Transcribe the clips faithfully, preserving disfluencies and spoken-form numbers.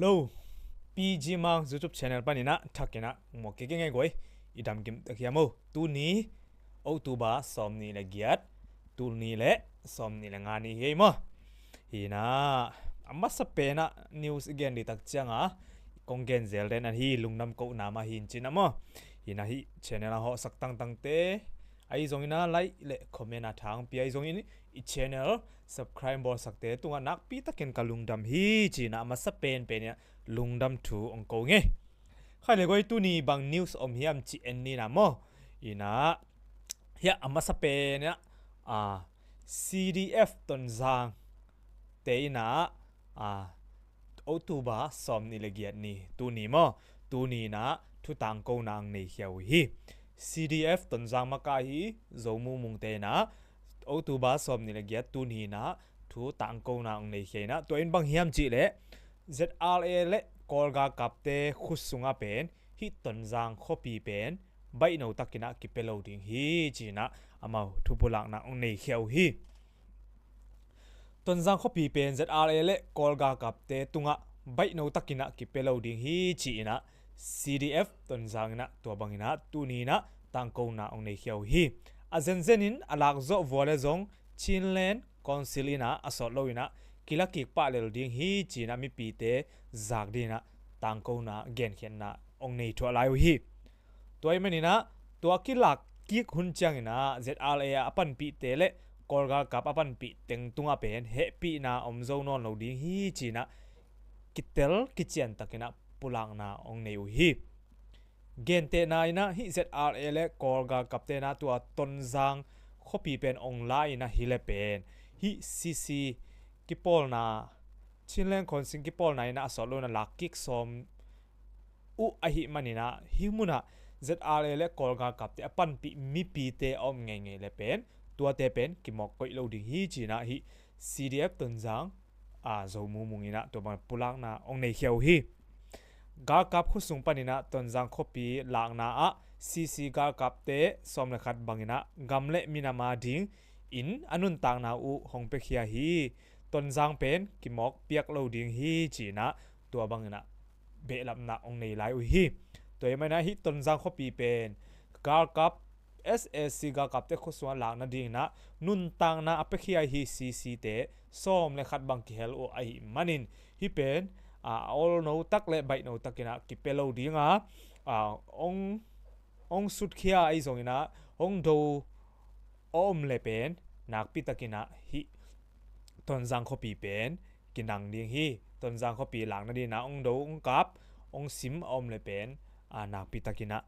Hello, P G Mang YouTube channel panin ah thakin ah muak kik ing ei guai. I dam kim tak hiam o? Tuni October sawm nih le giat, tul nih le sawm nih le nga ni hi ei maw. Hi in ah a masa pen ah news i gen ding tak ciang a kong gen zel den ahi, lungdam kohna mah hi in cih in ah maw. Hi in ah hih channel a hawhsak tangtangte ahi zongin ah like le comment a thangpi ahi zongin i channel subscribe bawlsakte tungah nakpi takin ka lungdam hi cih in ah a masa penpen in ah lungdam thu ong ko ing ei. Khai le guai, tuni bang news om hiam cih en ni in ah maw. Hi in ah hiah a masa pen in ah, a, C D F Tonzang te in ah, a, October sawm nih le giat ni, tuni maw, tuni in ah thu tangkona ong nei khia uh hi. C D F Tonzang makai hi Zo Mu Mung te in ah October sawm nih le giat, tuni in ah thu tangkona ong nei khia in ah, tua in bang hiam cih leh Z R A le Kawl galkapte khut sungah pen hih Tonzang khuapi pen baihno takin ah kipia lo ding hi cih in ah amau thupulakna ong nei khia uh hi. Tonzang khuapi pen Z R A le Kawl galkapte tungah baihno takin ah kipia lo ding hi cih in ah C D F Tonzang in ah tua bangin ah tuni in ah tangkona ong nei khia uh hi. A zenzen in a lakzawh vua le zong Chinland Council in ah a sawt lo in ah kila kik pah lel ding hi cih in ah mipite zak ding in ah tangkona genkhiatna ong nei thuah lai uh hi. Tua ahih manin ah tua kilak kik hun ciangin ah Z R A a panpihte le Kawl galkap a panpih teng tungah pen hehpihna om zo nawn lo ding hi cih in ah kitel kician takin ah pulakna ong nei uh hi. Gentehna in ah hih Z R A le Kawl galkapte in ah tua Tonzang khuapi pen ong la in ah hi le pen hih C C kipawlna, Chinland Council kipawlna in ah a sawt lo in ah lak kik sawm uh ahih manin ah hih munah Z R A le Kawl galkapte a panpih mipite a om ngeingei le pen tuate pen kimawk koih lo ding hi cih in ah hih C D F Tonzang, a, Zo Mu Mung in ah tua bang pulakna ong nei khia uh hi. Galkap khut sung panin ah Tonzang khuapi lakna ah C C galkapte sawm le khat bangin ah gam le minam a dingin a nuntakna uh hong piakhia hi. Tonzang pen kimawk piak lo ding hi cih in ah tua bangin ah behlapna ong nei lai uh hi. Tua ahih manin ah hih Tonzang khuapi pen galkap, S A C galkapte khut sungah lak nadingin ah nuntakna a piakhia hi. C C te sawm le khat bang kihel uh ahih manin hih pen, a, a olno tak le baihno takin ah kipia lo ding a, a, ong, ong sutkhia ahi zongin ah ong do a om le pen nakpi takin ah hih Tonzang khuapi pen kinang ding hi. Tonzang khuapi lak nadingin ah ong do, ong kap, ong sim a om le pen, a, nakpi takin ah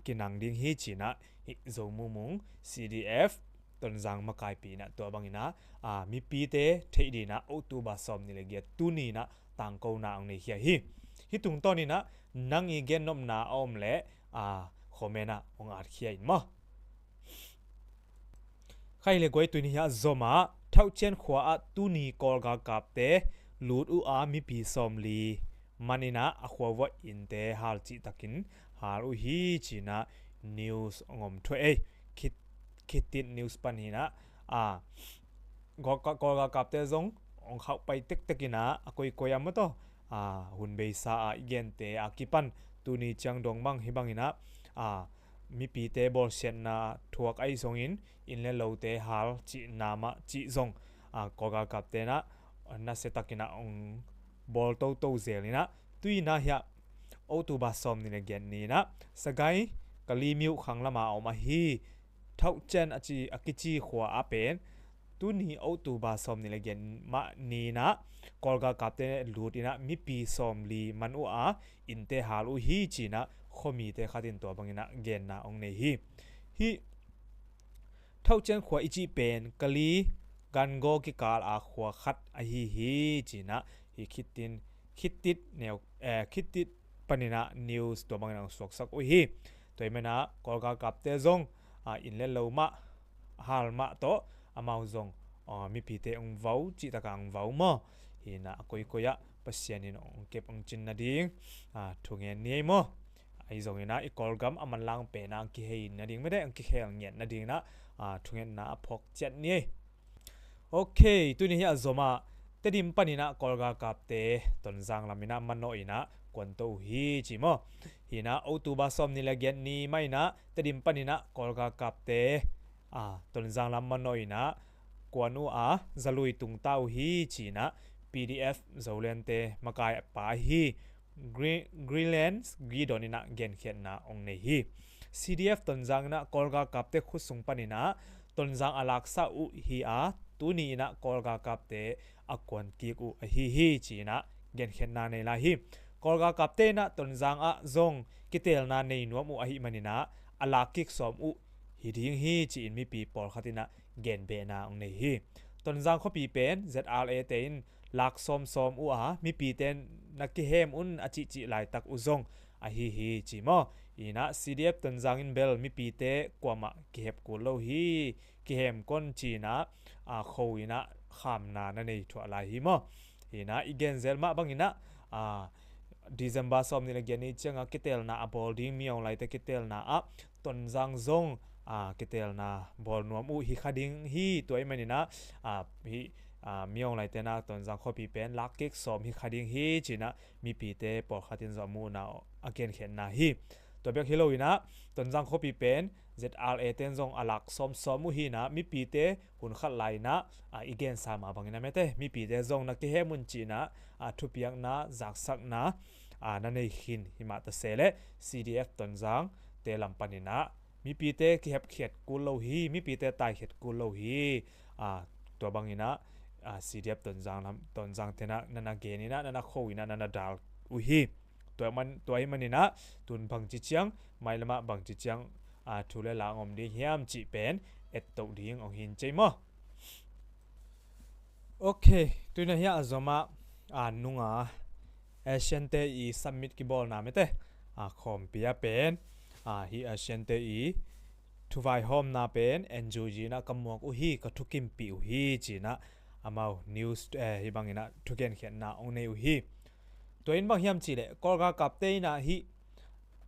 kinang ding hi cih in ah hih Zo Mu Mung C D F Tonzang makaipi in ah tua bangin ah, a, mipite theih dingin ah October sawm nih le giat tuni in ah tangkona ong nei khia hi. Hih tungtawn in ah nang i gennopna a om leh, a, comment ah ong at khia in maw. Khai le guai, tuni hiah Zomah Thauhcian khua ah tuni Kawl galkapte lut uh a mipi sawmli man in ah a khua vuah innte hal cihtakin hal uh hi ci-in ah news ong om thuah ei. Khit, Khit Thit news pan hi-in ah, a, Kawl, Kawl galkapte zong ong khauh pai tektek in ah a koikoi a maw taw, a, hun beisa a i gente a kipan tuni ciang dong bang hih bangin ah, a, mipite bawlsiatna thuak ahi zongin inn le lote hal cihna mah cih zong, a, Kawl galkapte in ah nasia takin ah ong bawl toto zel in ah, tu-in ah hiah October sawmnih le giat ni-in ah Sagaing Kalemyo khang lamah a om ahi Thauhcian a ci, a kici khua ah pen tuni October sawmnih le giat mah ni-in ah Kawl galkapte lut in ah mipi sawmli man uh a innte hal uh hi ci-in ah khuamite khat in tua bangin ah genna ong nei hi. Hih Thauhcian khua i cih pen Kale Gangaw kikal a khua khat ahi hi ci-in ah hih Khit Thit, Khit Thit neu, eh, Khit Thit panin ah news tua bangin ah ong suaksak uh hi. Tua ahih manin ah Kawl galkapte zong, a, inn le lo mah hal mah tawh amau zong, a, mipite ong vau cihtak a ong vau maw. Hi-in ah a koikoi ah Pasian in ong kep ong cin nading, a, thungen ni ei maw. Ahi zongin ah i Kawlgam a manlang pen ah ong kihei nading mede, ong kikhel ngiat nadingin ah, a, thungetna a phawk ciat ni ei. Ok, tuni hiah Zomah Tedim paninah Kawl galkapte Tonzang laminah manawh inah kuanto uh hi ci maw. Hinah October sawm ni le giat ni mah inah Tedim paninah Kawl galkapte a, Tonzang lam manawh inah kuan uh a, zalui tungta uh hi cinah P D F Zolandte makai pa ahi Green, Greenland Gidon inah genkhiatna ong nei hi. C D F Tonzang inah Kawl galkapte khut sung paninah Tonzang a laksa uh hi a, tuni inah Kawl galkapte a kuan kik uh ahi hi cinah genkhiatna nei lai hi. Kawl galkapte inah Tonzang ah zong kitelna nei nuam uh ahi maninah a lak kik sawm uh hi ding hi ci-in mipi pawlkhat inah genbehna ong nei hi. Tonzang khuapi pen Z R A te in lak sawmsawm uh a, mipite na kihem un a cihcih laitak uh zong ahi hi ci maw. Inah C D F Tonzang in bel mipite kuamah kihep kul lo hi, kihem kon cinah a, kho inah khamna na nei thuah lai hi maw. Hinah i genzel mah banginah a, December sawm ni le giat ni cianga kitelna a bawl ding Min Aung Hlaing te kitelna ah Tonzang zong a, kitelna bawl nuam uh hi kha ding hi. Tua i maninah a, hi a, Min Aung Hlaing tenah Tonzang khuapi pen lak kik sawm hi kha ding hi cinah mipite pawlkhat in zong a muhna a genkhiatna hi. Tua bek hi lo inah Tonzang khuapi pen Z R A ten zong a lak sawmsawm uh hinah mipite hun khat lai inah a, i gensa mah bangin a mete mipite zong na kihem un cinah a, thupiakna zaksakna a, na nei khin hi mah ta se leh C D F Tonzang te lam paninah mipite kihepkhiat kul lo hi, mipite taikhiat kul lo hi. A, tua banginah a, C D F Tonzang lam, Tonzang tenah na na gen inah na na kho inah na na dal uh hi. Tua man, tua hi maninah tun bangci ciang, mailamah bangci ciang a, thu le la ong om ding hiam cih pen ettoh ding ong hin cei maw. Ok, tuina hiah a zomah a, nunga Asian te i summit kibawlna mete a, khawmpi a pen a, hi Asian te i thuvaihawmna pen N U G inah ka muak uh hi, ka thukimpih uh hi cinah amau news eh, hi banginah thugenkhiatna ong nei uh hi. Tua in bang hiam cihleh Kawl galkapte inah hi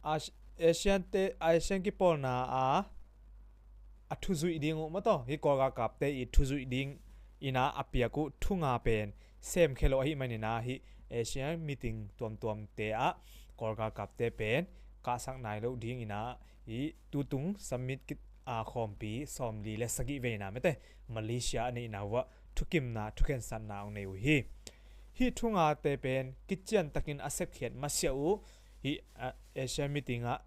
As-, Asian te, Asian kipawlna a a thuzuih ding uh maw taw, hi Kawl galkapte i thuzuih ding inah a piak uh thunga pen semkhia lo ahi maninah hi Asian meeting tuamtuamte ah Kawl galkapte pen kahsak nai lo ding inah hi tutung summit kit a, khawmpi sawmli le sagih veina mete Malaysia a neihna uh ah thukimna thukhensatna ong nei uh hi. Hi thungate pen kiciantakin a sepkhiat masiah uh hi a, Asian meeting ah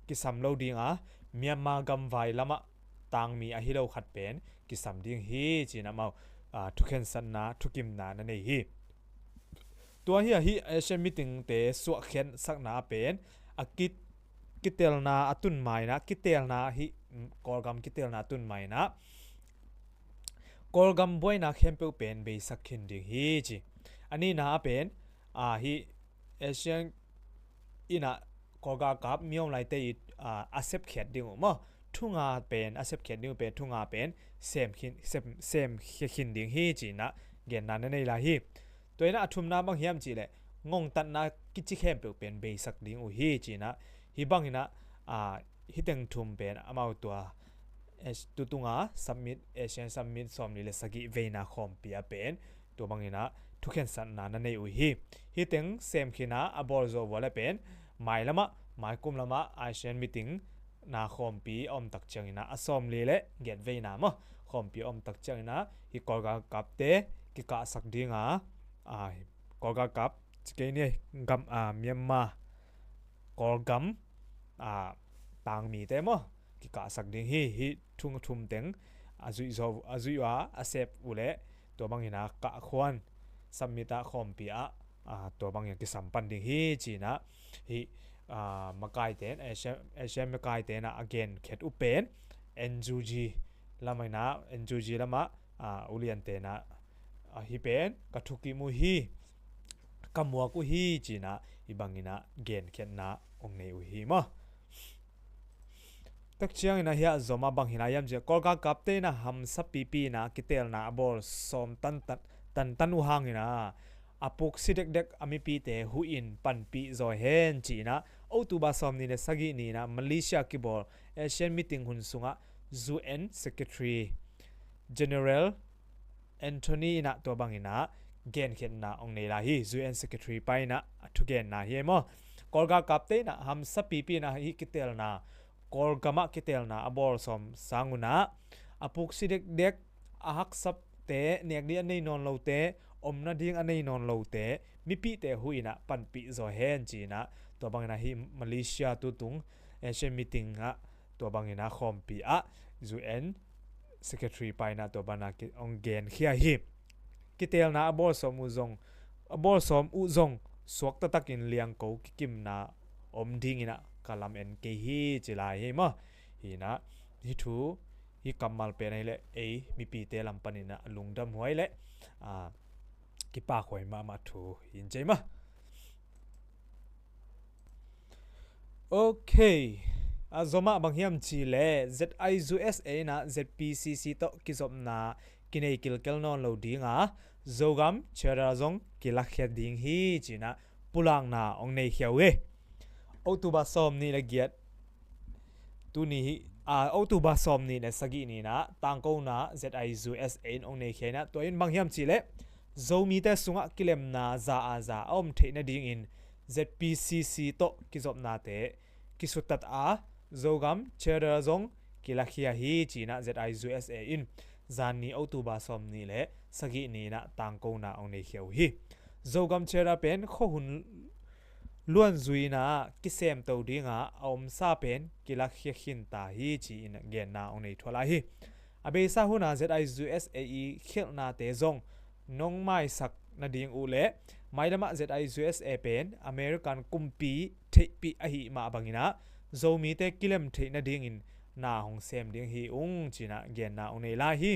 kisam lo dinga Myanmar gamvai lamah tangmi ahi lo khat pen kisam ding hi cinah amau a, thukhensatna thukimna na nei hi. Tua hi ahi Asian meeting te suahkhiatsakna a pen a kit, kitelna a tun mainah kitelna hi, mm, Kawlgam kitelna a tun mainah Kawlgam buaina khempeuh pen beisak khin ding hi ci. A nihna a pen a, hi Asian inah Kawl galkap Min Aung Hlaing te i a, a sepkhiat ding uh maw, thunga pen a sepkhiat ding uh pen thunga pen sem khin, sem, semkhia khin ding hi cinah genna na nei lai hi. Tua inah a thumna bang hiam cihleh ngongtatna kici khempeuh pen beisak ding uh hi cinah hi banginah a, hi teng thum pen amau tua As-, tutunga summit, Asian summit sawmli le sagih veina khawmpi a pen tua banginah thukhensatna na nei uh hi. Hi teng semkhinah a bawl zawh uh a le pen mailamah, maikum lamah Asian meeting na khawmpi a omtak cianginah a sawmli le giat veina maw khawmpi a omtak cianginah hi Kawl galkapte kikahsak dinga a, Kawl galkap ci kei ni, gam a, Myanmar Kawlgam a, tangmite maw kikahsak ding hi. Hi thung thum teng a zuih zo, a zuih uh a, a sep uh leh tua bangin a kahkhuan summit ah khawmpi ah a, tua bangin a kisam pan ding hi cinah hi a, makaite in, Asian, Asian makaite in a genkhiat uh pen N U G lamah in a, N U G lamah a, uliante in a, a, hi pen ka thukim uh hi, ka muak uh hi cinah hi bangin a genkhiatna hong nei uh hi maw. Tak ciangin a hiah zom a bang hi lai hiam ciah, Kawl galkapte in a hamsa pipi in a kiteelna a bawl sawm tantan, tantan uh hangin a, a puksi dekdek a mipite huh in panpih zaw hen ci-in a, October sawmnih le sagih ni-in a Malaysia kibawl Asian meeting hun sungah U N Secretary General Anthony in a tua bangin a genkhiatna hong nei lai hi. U N Secretary pa in ah a thugenna hi ei maw. Kawlgal kapte in ah hamsa pipi in ah hih kiteelna, Kawlgam ah kiteelna a bawl sawm sang un ah a puksi dekdek, a haksapte, nek ding a nei nawn lote, om nading a nei nawn lote, mipihte huh in ah panpih zaw hen ci in ah, tua bang in ah hih Malaysia tutung ASEAN meeting ah tua bang in ah khawmpi ah U N Secretary pa in ah tua bang in ah hong genkhia hi. Kiteelna a bawl sawm uh zong, a bawl sawm uh zong suak taktak in liangko kikimna om ding in ah ka lam en kei hi ci lai hi maw. Hi in ah hih thu, hih kammal pen ahih leh ei mipite lam pan in ah lungdam huai leh, ah, kipak huai mahmah thu hi in ci ei maw. Ok. A zom ah bang hiam cih leh Z I U S A in ah Z P C C tawh kizopna kinei kilkel nawn lo ding a, Zogam Charter zong kilakhia ding hi ci in ah pulakna hong neikhia uh hi. October sawm nih le giat, tuni hi, a, October sawm nih le sagih ni in ah tangkona Z I U S A in hong neikhia in ah, tua in bang hiam cih leh Zomite sungah kilemna za a za a om theih nadingin Z P C C tawh kizopnate kisuttat a, Zogam Charter zong kilakhia hi ci in ah Z I U S A in zanni October sawm nih le sagih ni in ah tangkona hong neikhia uh hi. Zogam Charter pen khuahun luanzuina kisemto dinga a omsa pen kilakhia khinta hi ci in ah genna hong nei thuah lai hi. A beisa hun a Z I U S A i khialhnate zong nong maisak nading uh leh mailam ah Z I U S A pen American kumpi theihpih ahih mah bang in ah Zomite kilem theih nadingin na hong sem ding hi ung ci in ah genna hong nei lai hi.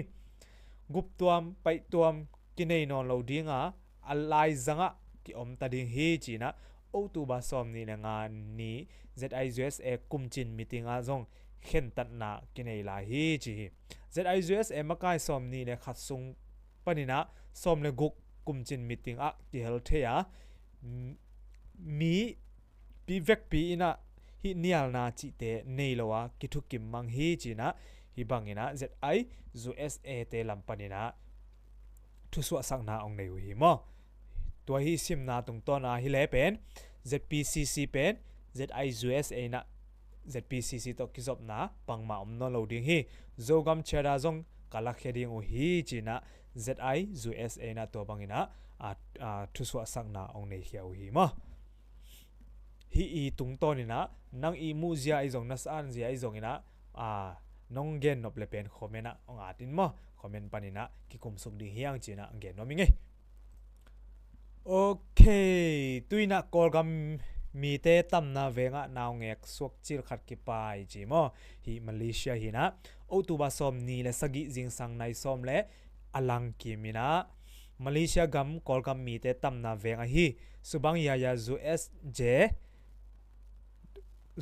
Guptuam paihtuam kinei nawn lo ding a, a laizang ah kiom ta ding hi ci in ah October sawm nih le nga ni Z I U S A kumcin meeting ah zong khentatna kinei lai hi ci hi. Z I U S A makai sawm nih le khat sung pan in ah sawm le guk kumcin meeting ah kihel thei a, m-, mi pi vekpi in ah hih nialna cihte nei lo a kithukim mang hi ci in ah, hih bang in ah Z I U S A te lam pan in ah thusuahsakna hong nei uh hi maw. Tua hih simna tungtawn a hi leh pen Z P C C pen Z I U S A in ah Z P C C tawh kizopna bangmah om nawn lo ding hi. Zogam Charter zong ka lakhia ding uh hi ci in ah Z I U S A in ah tua bang in ah, a, a, thusuahsakna hong neikhia uh hi maw. Hih i tungtawn in ah nang i muhzia i zong, na san zia i zong in ah, a, nong gennop le pen comment ah hong at in maw. Comment pan in ah kikumsuk ding hi hang ci in ah gen nuam ing ei. Ok, tu in ah Kawlgam mite tamna veng ah naungek suakcil khat kipai ci maw. Hih Malaysia hi in ah October sawm nih le sagih zingsang nai sawm le a langkim in ah Malaysia gam Kawlgam mite tamna veng ahi Subang Jaya U S J,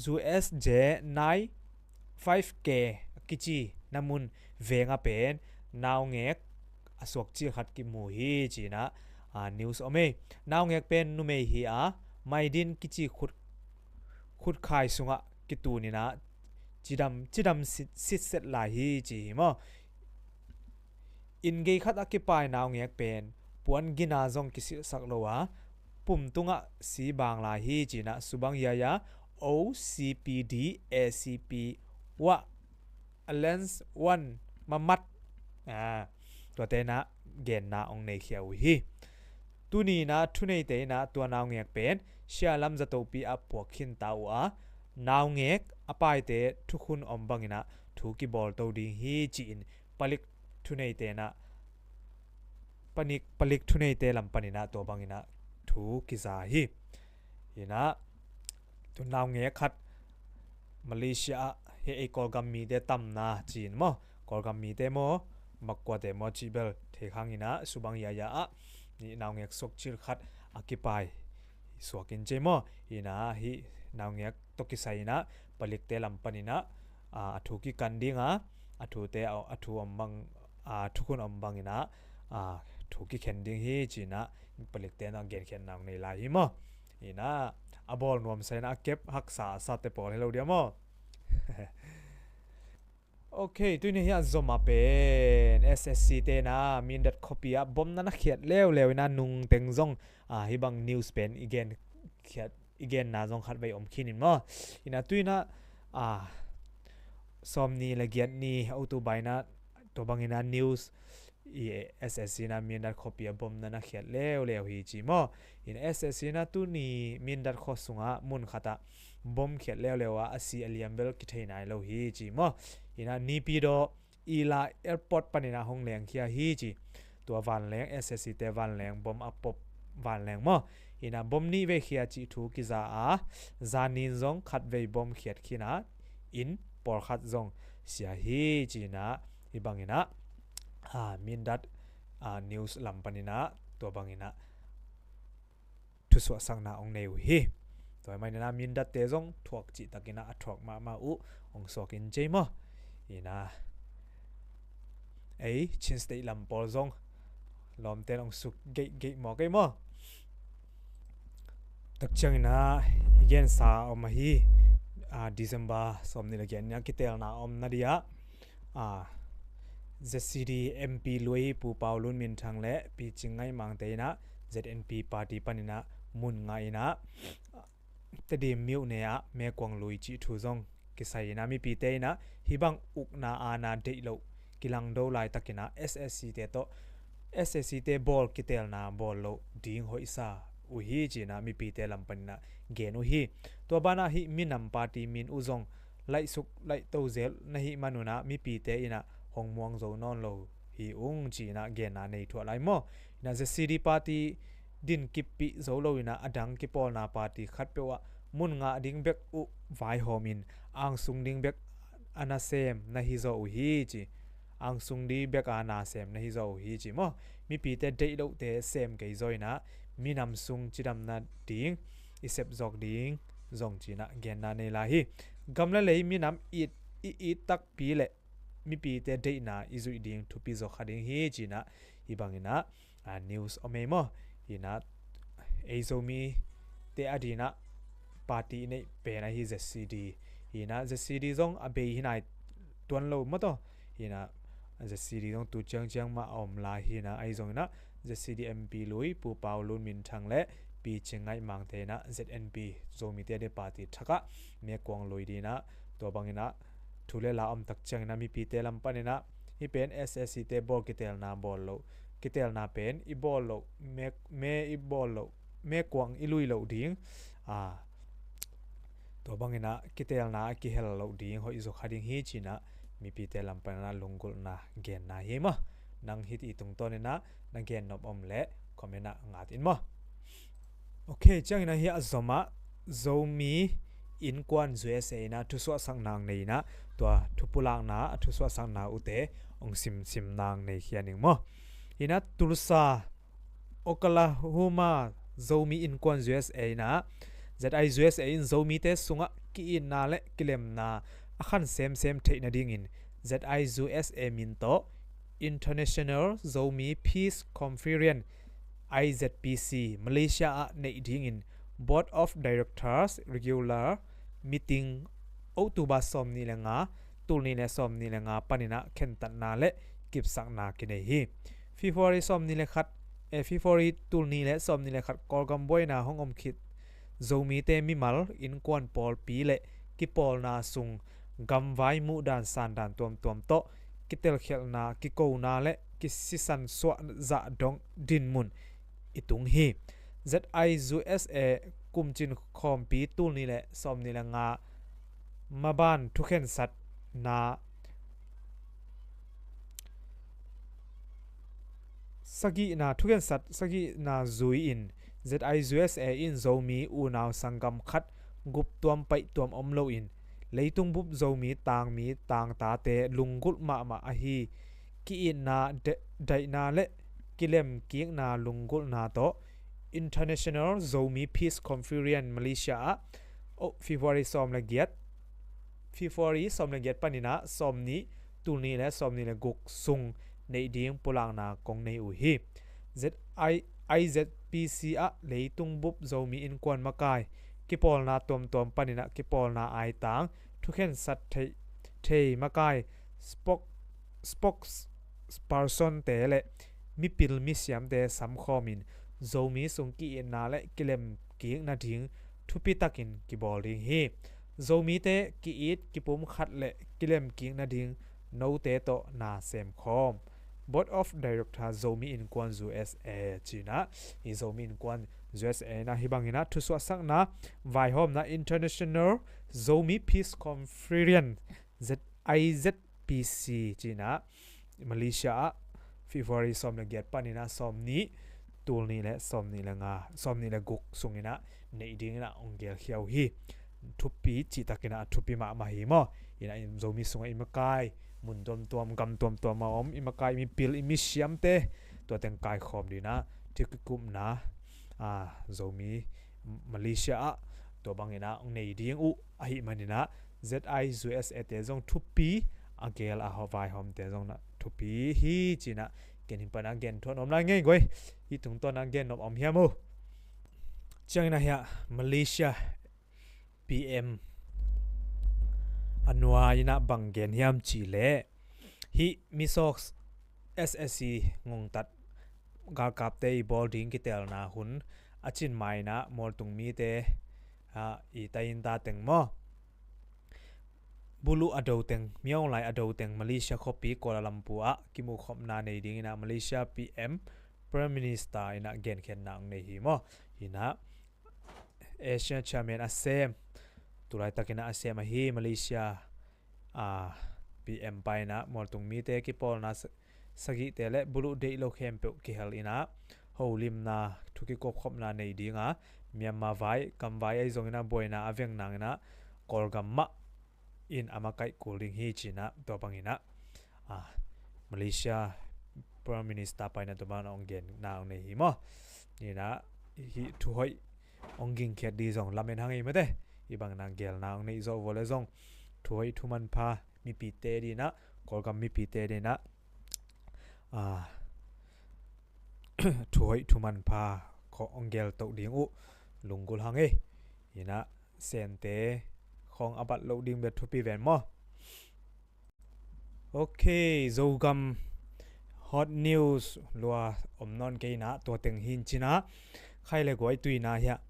U S J nine five K a kici na mun veng ah pen naungek a suakcil khat kimu hi ci in ah, a, news om ei. Naungek pen numei hi a, maidin kici khut, khutkhai sungah kitun in ah cidam, cidam sit, sitset lai hi ci hi maw. Inn gei khat a kipai naungek pen puan gina zong kisilhsak lo a, pum tungah si bang lai hi ci in ah Subang Jaya O C P D A C P Wah Alliance One Mamat, a, tuate in ah genna hong neikhia uh hi. Tuni in ah thuneite in ah tua naungek pen Shah Lam zatopi ah puak khinta uh a, naungek a paite thukhun om bang in ah thu kibawlto ding hi ci in palik thuneite in ah, panik, palik thuneite lam pan in ah tua bang in ah thu kiza hi. Hi in ah tu naungek khat Malaysia ah hih ei Kawlgam mite tamna ci in maw, Kawlgam mite maw, makkuate maw cih bel thei khang in ah Subang Jaya ah hih naungek suakcil khat a kipai suak in ci ei maw. Hi in ah hih naungek tawh kisai in ah palikte lam pan in ah, a, a thu kikan ding a, a thute, a, a thu om bang, a, thukhun om bang in ah, a, thu kikhen ding hi ci in ah palikte in ah genkhiatna hong nei lai hi maw. Hi in ah a bawl nuamsa in ah a kep haksa a sate pawl hi lo dia maw. Ok, tuni hih a zom a pen S S C te na Mindat khuapi ah bom na na khiat leuleu ina nungteng zong, ah, hih bang news pen i gen khiat, i genna zong khat vei om khin in maw. Ina tuni na, ah, sawm ni le giat ni October ina tua bang ina news i S S C ina Mindat khuapi a bom na na khiat leuleu hi ci maw. Ina S S C ina tuni Mindat khua sungah mun khat ah bom khiat leuleu a, a si a liam bel kithei nai lo hi ci maw. Ina Naypyidaw Ila airport pan ina hong leng khia hi ci. Tua vanleng, S S C te vanleng, bom a pop vanleng maw. Ina bom nih vei khia cih thu kiza a, zanin zong khat vei bom khiat khin a, inn pawlkhat zong sia hi ci ina, hih bang ina, ah, Mindat, ah, news lam pan ina tua bang ina thusuahsakna hong nei uh hi. Tua hi mah ina Mindat te zong thuak cihtak ina a thuak mahmah uh hong suak in ci maw. Ina ei Chin State lam pawl zong lawmten hong suk geihgeih maw kei maw. Tak ciang ina i gensa om ahi, ah, December sawm ni le giat ni a kitelna om na dia, ah, Z C D M P lui hi Pu Pau Lun Min Thang le Pi Cing Ngaih Mang te ina Z N P party pan ina mun nga ina Tedim myone ah Mekuang lui cih thu zong kisai ina mipite ina hih bang ukna aana deih loh kilangdo laitak ina S S C te tawh, S S C te bawl kitelna bawl loh ding hoihsa uh hi ci ina mipite lam pan ina gen uh hi. Tua banah hih minam party min uh zong laihsuk laihto zel na hih man un ah mipite ina hong muang zo nawn lo hi ung ci ina genna nei thuah lai maw. Ina Z C D party din kippih zo lo ina a dang kipawlna party khatpeuh ah mun ngah ding bek uh vaihawm in angsung ding bek a nasem na hi zaw uh hi ci. Angsung ding bek a nasem na hi zaw uh hi ci maw. Mipite deih lohte sem kei zaw ina minam sung cidamna ding i sep zawk ding zong ci ina genna nei lai hi. Gam le lei minam it, i it takpi le mipite deihna i zuih ding thupi zaw kha ding hi ci ina hih bang ina, ah, news om ei maw. Ina ei Zomite a dina party i neih pen ahi Z C D. Ina Z C D zong a bei hi nai tuan lo maw taw. Ina Z C D zong tu ciangciang mah a om lai hi ina ahi zong ina Z C D M P lui Pu Pau Lun Min Thang le Pi Cing Ngaih Mang te ina Z N P Zomite a di party thak ah Mekuang lui dina tua bang ina thu le la om tak ciang ina mipite lam pan ina hih pen S S C te bawl kitelna bawl loh, kitelna pen i bawl loh, me, me i bawl loh, Mekuang i lui loh ding, ah, tua bang ina kitelna a kihel loh ding hoih zaw kha ding hi ci ina mipite lam pan ina lunggulhna genna hi maw. Nang hih i tungtawn ina na gen nop om le comment ah ngat in maw. Ok, ciang ina hih a zom ah Zomi Innkuan U S A ina thusuahsak nang nei ina tua thupulakna a thusuahsak nang ute hong simsim nang nei khia ning maw. Ina Tulsa, Oklahoma Zomi Innkuan U S A ina Z I U S A in Zomite sungah ki-itna le kilemna a khan semsem theih nadingin Z I U S A min tawh International Zomi Peace Conference, I Z P C, Malaysia ah neih dingin Board of Directors regular meeting October sawm ni le nga, tul ni le sawm ni le nga pan ina khentatna le kipsakna kinei hi. February sawm ni le khat, eh, February tul ni le sawm ni le khat Kawlgam buaina hong om khit Zomite mimal innkuan pawlpi le kipawlna sung gamvai muhdan sandan tuamtuam tawh kitelkhialhna, kikona le kisisan suah zah dong dinmun i tung hi. Z I U S A kumcin khawmpi tul ni le sawm ni le nga maban thukhensatna sagihna, thukhensat sagihna zui-in Z I U S A in Zomi unau sanggam khat guptuam paihtuam om loin leitung bup Zomi tangmi tangtate lunggulh mahmah ahi ki-itna de-, daihna le kilemkikna lunggulhna tawh International Zomi Peace Conference Malaysia ah, oh, February sawm le giat, February sawm le giat pan ina sawm nih, tul ni le sawm ni le guk sung neih ding pulakna kong nei uh hi. Z I, I Z P C ah leitung bup Zomi innkuan makai kipawlna tuamtuam pan ina kipawlna aitang thukhensat thei, thei makai spokes spokespersonte le mipil misiamte samkhawmin Zomi sung ki-itna le kilemkik nading thupitakin kibawl ding hi. Zomite ki-it kipumkhat le kilemkik nading note tawh na semkhawm Board of Director Zomi Innkuan U S A cinah, hi Zomi Innkuan U S A inah hi banginah thusuahsakna vaihawmna International Zomi Peace Conference Z I Z P C cinah Malaysia ah February sawm le giat paninah sawm nih, tul nih le sawm nih le nga, sawm nih le guk sunginah neih dinginah hong gelkhia uh hi. Thupi cihtakinah a thupi mahmah hi maw. Inah Zomi sungah i makai mun tuamtuam, gam tuamtuam a om i makai mipil i misiamte tua teng kaikhawm dinah thukikupna Zomi Malaysia ah tua banginah hong nei ding uh ahih maninah Z I U S A te zong thupi a gel a vaihawmte zong na thupi hi cinah ken hin panah gen thuan om lai ngei guai. Hi tungtawnah gen nop om hiam uh? Cianginah hiah Malaysia P M Anwar inah bang gen hiam cihleh, hih misawk S S C ngongtat galkapte i bawl ding kitelna hun a cin mainah mualtung mite i tainta teng maw, buluh a do teng, miawnglai a do teng Malaysia khuapi Kuala Lumpur ah kimuhkhopna nei dinginah Malaysia P M Prime Minister inah genkhiatna hong nei hi maw. Hinah Asia Chairman a sem, tulaitakinah a sem ahi Malaysia P M pa inah mualtung mite kipawlna sagihte le buluh deih lo khempeuh kihel inah holimna thukikopkhopna nei dinga Myanmar vai, gamvai ahi zonginah buaina a veng nanginah Kawlgam mah in a makaih kul ding hi cinah tua banginah Malaysia Prime Minister pa inah tua banginah hong genna hong nei hi maw. Inah hih thuhoih hong gingkhiat ding zong lamen hang ei mate. Hih banginah gelna hong neih zawh vua le zong thuhoih thumanpha mipite dinah, Kawlgam mipite dinah thuhoih thumanpha khawng hong geltoh ding uh lunggulh hang ei. Inah sente khawng a bat loh ding bia thupi ven maw. Ok, Zogam hot news lua om nawn kei inah tua teng hin cinah khai le guai tuina hiah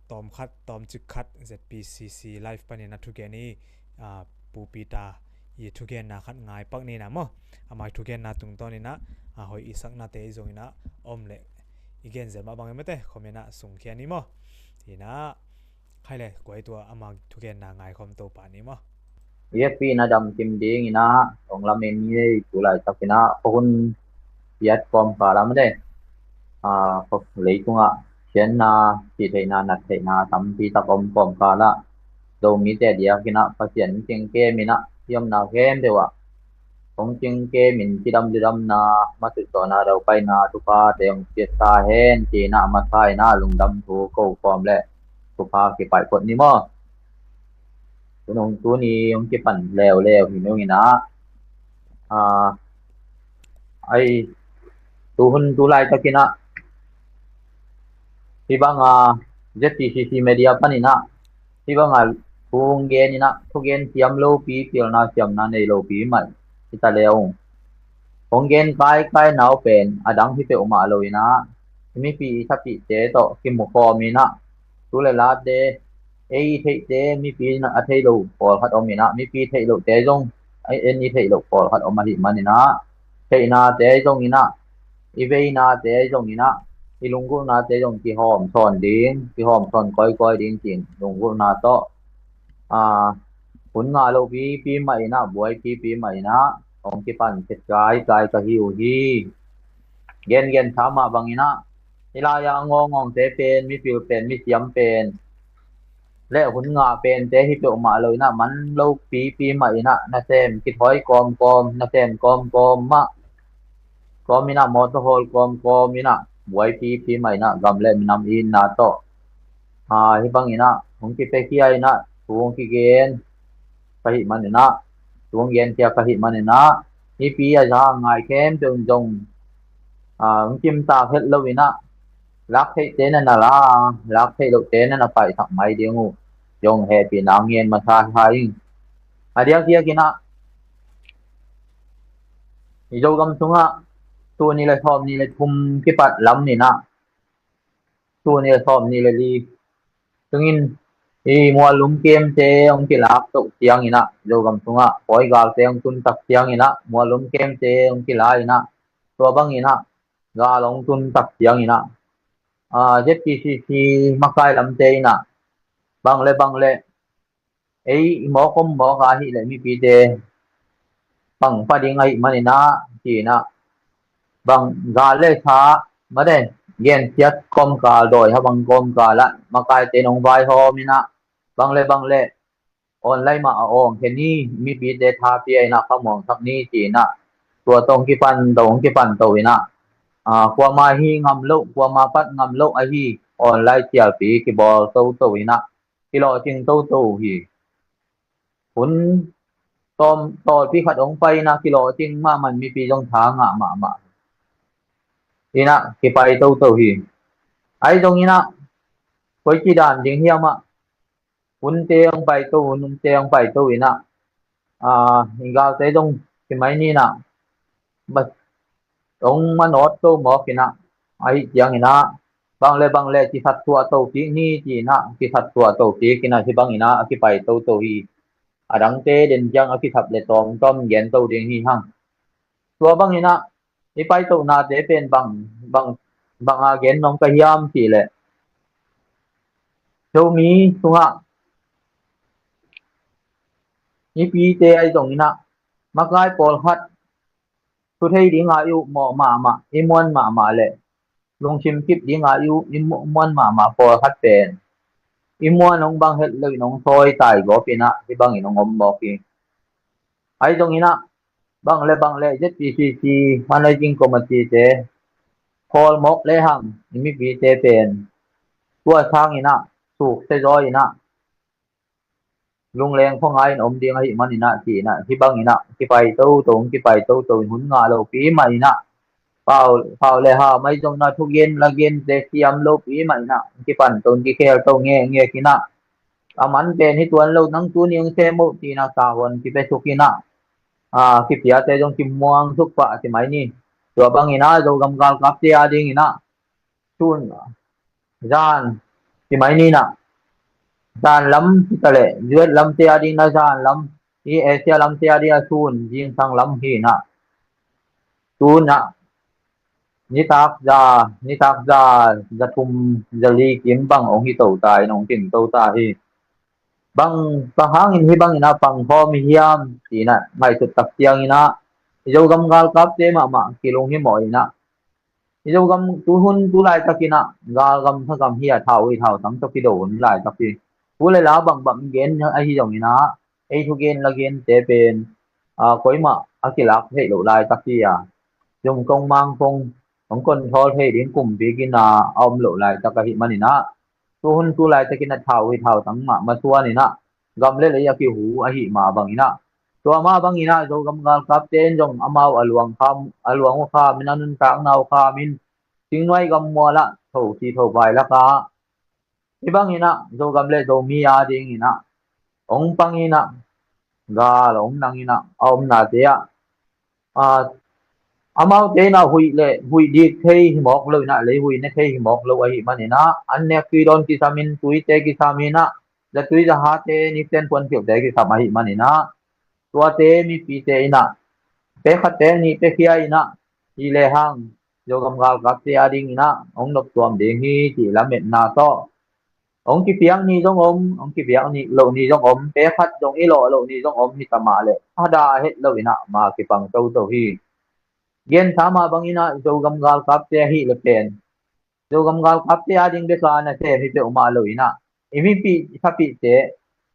tawmkhat tawmcik khat Z P C C live paninah thugen i Pu Peter i thugenna khat ngai pak nina maw. Amah i thugenna tungtawninah a hoih i saknate i zonginah om leh i genzel mah bangin mate comment ah sungkhia ni maw. Inah khai le guai tua amah thugenna ngaikhawm to pah ni maw. I hehpihna damkim dinginah hong lamen ni ei. Tulaitakinah khuahun piat kawmkal ah mate, leitungah sianna, sihtheihna, nattheihna tampi tak om kawmkal ah Zomite diakinah Pasian hong kengkeminah i omna khempeuh ah hong kengkemin kidam lidamna, masutsawhna, daupaina thuphate hong piaksa hen cinah a masa inah lungdam thu ko khawm le thupha kipaih phot ni maw. Tunung tuni hong kipan leuleu hi nunginah ai tuhun tulaitakinah hih banga Z P C C media paninah hih banga thu hong geninah thugen siam lopi, pilna siamna nei lopi mah hi ta le ung. Hong gen kaikai nau pen a dang hi peuhmah loinah mipi i thapihte tawh kimukhawminah tu le late ei i theihte mipi a thei lo pawlkhat ominah mipi theih lohte zong en i theih loh pawlkhat om ahih maninah theihnate zonginah i veinate zonginah i lunggulhnate zong kihawm sawn ding, kihawm sawn kawikawi ding cin lunggulhna tawh hun ngah lopipi mah inah buaipipi mah inah hong kipan khet kaikai ka hi uh hi. Gengen tha mah banginah hih lai-ah a ngawngawngte pen, mipil pen, misiam pen le hun ngah pente hi peuhmah loinah man lopipi mah inah nasem kithawi kawmkawm, nasem kawmkawm mah kawminah mawtaw hawl kawmkawminah buaipipi mah inah gam le minam itna tawh hih banginah hong kipiakhia inah thu hong kigen ka hih maninah, thu hong genkhia ka hih maninah mipi a za a ngai khempeuh in zong hong kimtak het loinah lak theihte na na la, lak theih lohte na na paihsak mai ding uh zong hehpihna ngen masa hi ing. A diakdiakinah I Zogam sungah tul nih le sawm nih le thum kipat lam inah, tul nih le sawm nih le li sungin i muallum kemte hong kilak toh ciang inah, Zogam sungah pawi galte hong tuntak ciang inah, muallum kemte hong kila inah, tua bang inah gal hong tuntak ciang inah, ah, Z P C C makai lamte inah bang le bang le ei i mawk om mawk ahih leh mipite pang pah ding ahih man inah ci inah, bang gal le sa mate gensiat kawmkal, dawi ha bang kawmkal ah makaite nong vaihawm inah, bang le bang le online mah a awng khe ni, mipite tha pia inah khamuang thak ni ci inah, tua tawh hong kipan to, hong kipan to inah, ah, kuama hi ngam loh, kuama pat ngam loh ahi online cialpi kibawl toto inah, kilawhcing toto hi. Hun tawm tawlpi khat hong pai inah kilawhcing mahmah, mipi zong tha ngah mahmah inah kipai toto hi. Ahi zong inah koici dan ding hiam ah, hunte hong pai to, hunte hong pai to inah, ah, i galte zong ci mai ni inah, hong manawt to mawk inah, ahih ciang inah bang le bang le kisatsuah to kik ni ci inah, kisatsuah to kik inah hih bang inah a kipai toto hi. A dangte den ciang a kisap le tawmtawm gen to ding hi hang. Tua bang inah i paitohnate pen bang, bang, bang a gen nuam ka hiam cih leh, Zomi sungah i pite ahi zong inah makai pawlkhat thu thei ding a i upmawh mahmah, i muan mahmah le lungsim kip ding a i u-, i mu-, muan mahmah pawlkhat pen i muan hong bang het lo in hong sawi tai gawp inah hih bangin hong om mawk hi. Ahi zong inah bang le bang le Z P C C managing committee te khawl mawk lehang i mipite pen tua sang inah sukse zaw inah lungleng khuangai in om ding ahih man inah ci inah hih bang inah kipai toto, kipai toto in hun ngah lopi mah inah pau, pau le hau mai zong inah thugen lagente siam lopi mah inah kipan to, kikhel to ngekngek inah, a man pen hi tuan lo, nang tuni hong sem uh ci inah sahuan kipia suk inah, ah, kipiate zong kimuang suk pah ci mai ni. Tua bang inah Zogam galkapte a ding inah sun zan ci mai ni inah, zan lam ci ta leh zuet lamte a ding inah zan lam, i Asia lamte a ding a sun zingsang lam hi inah, tu inah nitak za, nitak za, za thum, za li kim bang hong hi to ta in hong tim to ta hi. Bang, bang hangin hih bang inah pang khawm hi hiam ci inah ngaihsut tak ciang inah i Zogam galkapte mahmah kilung hi mawh inah, i Zogam tu hun tu laitak inah galgam thagam hi a, thau ui thau tang tawh kido hun laitak hi. Thu le la bangbang gen ahi zong inah ei thugen lagente pen, ah, koimah a kilak theih loh laitak hi a, zumkong mangkong hong control thei ding kumpi kina a om loh laitak ahih man inah tu hun tu laitak inah thau ui thau tang mah masuan inah gam le lei a kihu ahih mah bang inah, tua mah bang inah Zogam galkapte in zong amau a luang kham, a luang uh kham in, a nuntakna uh kham in, Cingnuai gammual ah tho si tho pai lakah hih bang inah Zogam le Zomi a ding inah hong pang inah gal hong nang inah a omnate ah, ah, amaute inah huih le huih dik thei hi mawk lo inah, lei huih ne thei hi mawk lo ahih man inah an nek tui dawn kisam in, tuite kisam inah, zatui zahate, nipten puanpilhte kisam ahih man inah tuate mipite inah pek khat pek nih pia khia inah, hi lehang Zogam galkapte a ding inah hong noptuam ding hi cih lametna tawh hong kipiak ni zong om, hong kipiak ni loh ni zong om, pek khat zong i lawh loh ni zong om hi ta mah leh a dah a het lo inah ma kipang toto hi. Gensa mah bang inah Zogam galkapte ahih le pen Zogam galkapte a ding bek a nasem hi peuhmah lo inah i mipih i sapihte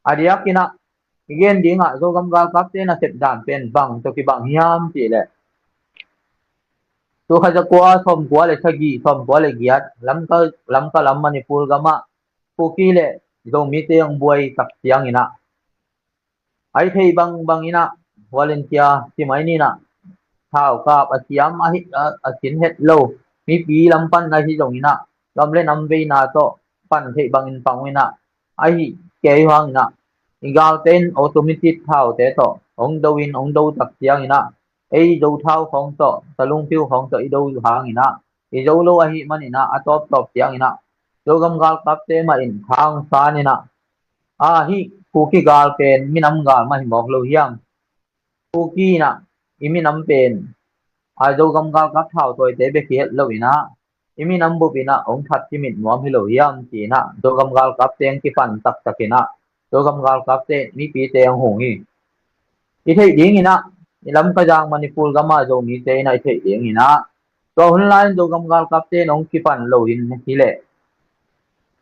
a diak inah i gen dingah Zogam galkapte nasep dan pen bang tawh kibang hiam cih leh, tul khat za kua sawmkua le sagih, sawmkua le giat Lamka, Lamka lam Manipur gamah Kuki le Zomite hong buai tak ciang inah a i theih bangbang inah volunteer ci mai ni inah, thaukap a siam a hi, a, a sin het lo, mipi lam pan ahi zong inah gam le nam veina tawh pan theih bangin pang uh inah, ahi kei uh hang inah i galte in automatic thaute tawh hong do in, hong do tak ciang inah ei Zothau khawng tawh, Talungpiu khawng tawh i do hang in ah, i zo lo ahih manin ah, a tawptawp ciangin ah, Zogam galkapte mah in Thang San in ah, a, hih Kuki gal pen minam gal mah hi mawk lo hiam? Kuki in ah, i minam pen, a, Zogam galkap thautawite bek hi het lo in ah, i minam bup in ah hong that cimit nuam hi lo hiam, ci in ah Zogam galkapte hong kipan taktak in ah, Zogam galkapte, mipite hong hung hi. I theih ding in ah, i Lamka zang Manipur gam a Zomite in ah i theih ding in ah, tua hun lai-in Zogam galkapte in hong kipan lo hi leh,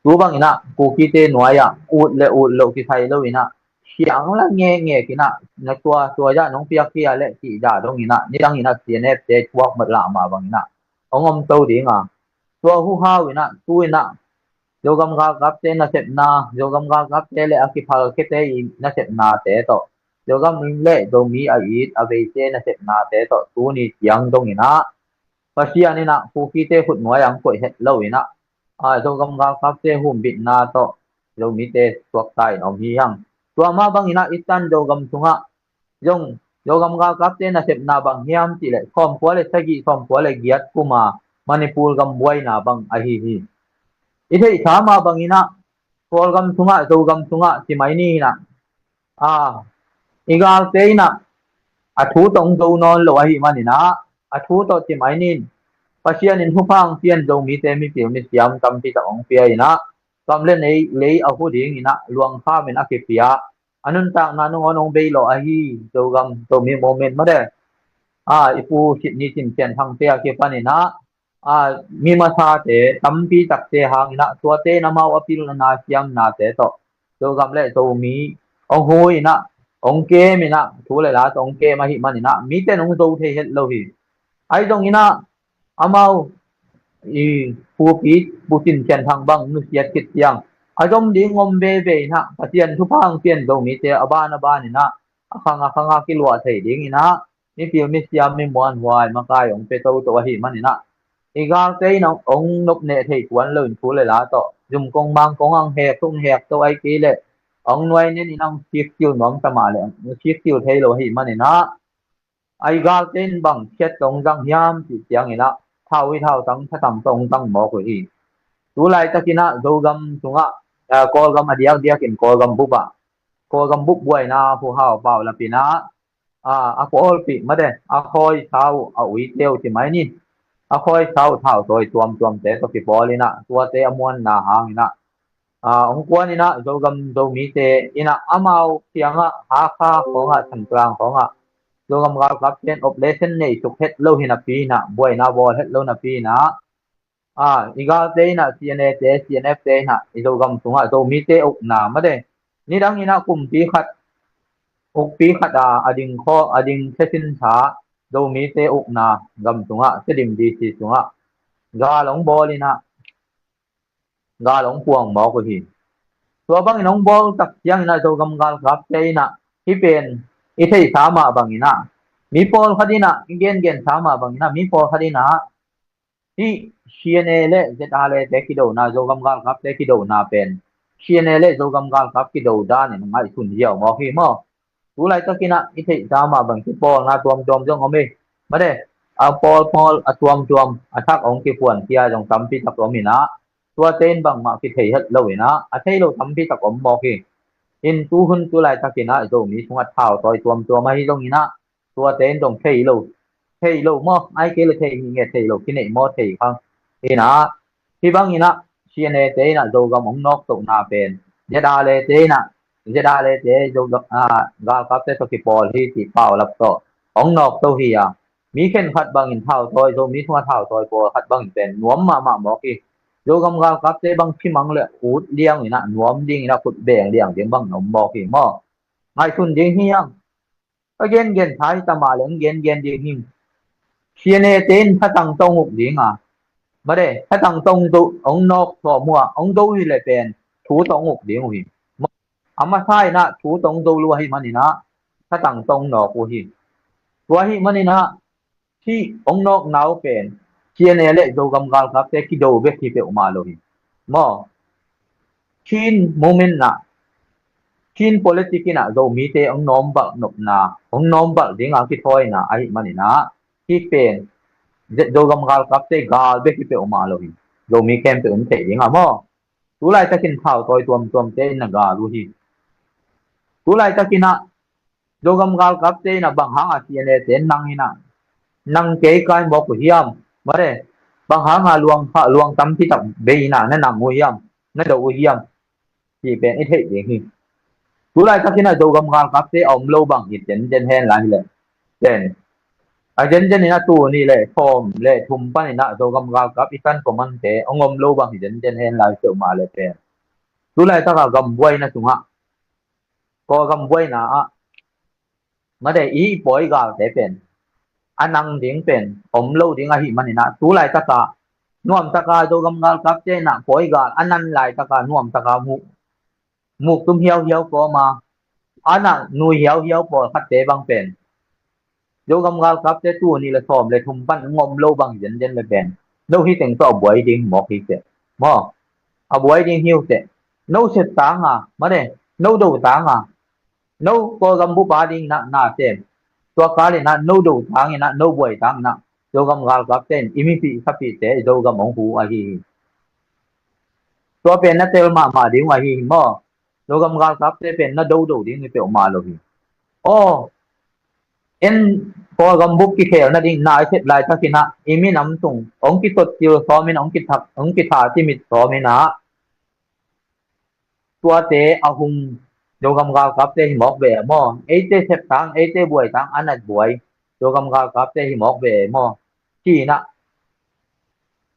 tu bang in ah Kukite nuai ah ut le ut loh kisai lo in ah, siang la ngekngek in ah, na tua, tua zah nong piak hi a leh cih zah dong in ah, nidang in ah C N F te thuak mat lah mah bang in ah hong om to ding a. Tua huhau in ah, tu in ah, Zogam galkapte nasepna, Zogam galkapte le a kiphal khiate i nasepnate tawh, Zogam le Zomi a it a veite nasepnate tawh, tuni ciang dong in ah, Pasian in ah Kukite khut nuai ah hong koih het lo in ah, a, Zogam galkapte humbitna tawh Zomite suakta in om hi hang. Tua mah bang in ah i tan Zogam sungah zong Zogam galkapte nasepna bang hiam cih leh, sawmkua le sagih, sawmkua le giat kum a Manipur gam buaina bang ahi hi. I theihsa mah bang in ah Kawlgam sungah, Zogam sungah ci mai ni in ah, a, i galte in ah a thu tawh hong zo nawn lo ahih manin ah, a thu tawh ci mai ni in, Pasian in thupha hong pia in, Zomite mipil misiam tampi tak hong pia in ah, kam le nei, lei a hu ding in ah luangkham in a kipia, a nuntakna nangawn hong bei lawh ahi. Zogam, Zomi Movement mah de, a, i Pu Sitni Cin Thian Thangte a kipan in ah, a, mi masate tampi takte hang in ah, tuate in amau a pilna siamnate tawh Zogam le Zomi hong hu in ah, hong kem in ah, thu le la tawh hong kem ahih manin ah, mite in hong zo thei het lo hi. Ahi zong in ah, amau i Pu Pi, Pu Cin Thian Thang bang nusiat khit ciang, a zom ding om veve in ah, Pasian thupha hong pia in, Zomite a ban a ban in ah, a khang a khang a kiluah thei ding in ah, mipil misiam, mi muanhuai makai hong pia toto ahih manin ah, i galte in hong, hong nopneh thei tuan lo in, thu le la tawh, zum kong mang kong hong hek, hong hek to, ahih kei leh hong nuai nen in hong sik cil nuam ta mah leh hong sik cil thei lo ahih manin ah, a, i galte in bang khiat tawh hong zang hiam cih ciangin ah, thau hi thautang, thatang tawh hong zang mawk uh hi. Tu laitak in ah Zogam sungah, a, Kawlgam a diakdiak in Kawlgam bup ah, Kawlgam bup buaina huhau paulap in ah, a, a pawlpih mah de, a khawisa uh, a uite uh ci mai ni, a khawisa uh thautawi tuamtuamte tawh kipawl in ah, tuate a muanna hang in ah, a, hong kuan in ah, Zogam Zomite in ah, amau kiangah, Hakha khawngah, Thantlang khawngah, Zogam galkapte in operation nei suk het lo hi napi in ah, buaina bawl het lo napi in ah, a, i galte in ah, C N A te, C N F te in ah, i Zogam sungah Zomite ukna mah de, nidang in ah kumpi khat, ukpi khat a, a ding khaw, a ding thesin sa, Zomite ukna gam sungah, Tedim D C sungah gal hong bawl in ah, gal hong puang mawk uh hi. Tua bangin hong bawl tak ciangin ah, Zogam galkapte in ah, hih pen i theihsa mah bangin ah, mi pawlkhat in ah, i gengensa mah bangin ah, mi pawlkhat in ah, hih C N A le Z R A te kidona, Zogam galkapte kidona pen C N A le Zogam galkap kido dan in ngaihsun ziau mawk hi maw. Tu laitak in ah i theihsa mah bang kipawlna tuamtuam zong om hi. Mah de, a pawlpawl, a tuamtuam, a thak hong kiphuankhia zong tampi tak om in ah, tuate in bangmah kithei het lo in ah, a thei lo tampi tak om mawk hi. In tu hun tu laitak in ah Zomi sungah thautawi tuamtuam ahi zongin ah, tuate in zong thei lo, thei lo maw, ahih kei leh thei hi nge, thei lo, kineih maw, thei khang. In ah, hih bangin ah C N A te in ah Zogam hong nawktohna pen, Z R A te in ah, Z R A te Zogam, a, galkapte tawh kipawl hi cih paulap tawh hong nawkto hi a, mi khenkhat bangin thautawi, Zomi sungah thautawi pawlkhat bangin pen nuam mahmah mawk hi. Zogam galkapte bang thimang le ut liang in ah, nuam ding in ah, khut beng liang ding bang na om mawk hi maw. Ngaihsun ding hi hang. Ka gengen thei ta mah leh hong gengen ding hi. C N A te in thatang tawh hong uk ding a, mah de, thatang tawh hong do, hong nawk sawm uh a, hong do hi leh pen thu tawh hong uk ding uh hi. A masa in ah thu tawh hong do lua ahih manin ah, thatang tawh hong nawk uh hi. Tua ahih manin ah, hih hong nawkna uh pen C N A le Zogam galkapte kido bek hi peuhmah lo hi maw. Chin Movement in ah, Chin politic in ah Zomite hong nawmvalh nopna, hong nawmvalh ding a kithawina ahih manin ah, hih pen Zogam galkapte gal bek hi peuhmah lo hi. Zomi khempeuh in theih ding a maw. Tulaitakin thautawi tuamtuamte in na gal uh hi. Tulaitakin ah Zogam galkapte in ah bang hang a C N A te nang in ah, nang kei kai mawk uh hiam? Mare, bang hang a luang, luang tampi tak bei in ah na nang uh hiam? Na do uh hiam? Ti pen i theih ding hi. Tulaitakin ah Zogam galkapte a om lo bang hi zenzen hen lai hi leh pen, a zenzen in ah tul nih le sawm le thum panin ah Zogam galkap i Central Commandte hong om lo bang hi zenzen hen lai peuhmah le pen, tulaitak a gambuaina sungah, Kawlgam buaina ah, mate, i pawi galte pen a nang ding pen om lo ding ahih manin ah, tulaitaka nuamtaka Zogam galkapte in ah pawi gal a nan laitaka nuamtaka muk, muk tum hiauhiau kawma, a na nui hiauhiau pawlkhatte bang pen Zogam galkapte tul nih le sawm le thum pan hong om lo bang hi zenzen le pen, no hi teng tawh a buai ding mawk hi teh. Maw, a buai ding hi uh teh. No sep tanga, mate, no do tanga, no Kawlgam bup a ding in ah na sem. Tua kal in ah no do tang in ah, no buai tang in ah, Zogam galkapte in i mipih sapihte Zogam hong hu ahi hi. Tua pen na tel mahmah ding uh ahi hi maw. Zogam galkapte pen na dodo ding hi peuhmah lo hi. Aw, en Kawlgam bup kikhel nading na i sep laitakin ah i minam sung hong kitottil sawmin, hong kithak, hong kitha timit sawmin ah, tuate a hung Zogam galkapte hi mawk ve maw. Eite sep tang, eite buai tang, a nat buai Zogam galkapte hi mawk ve maw, ci in ah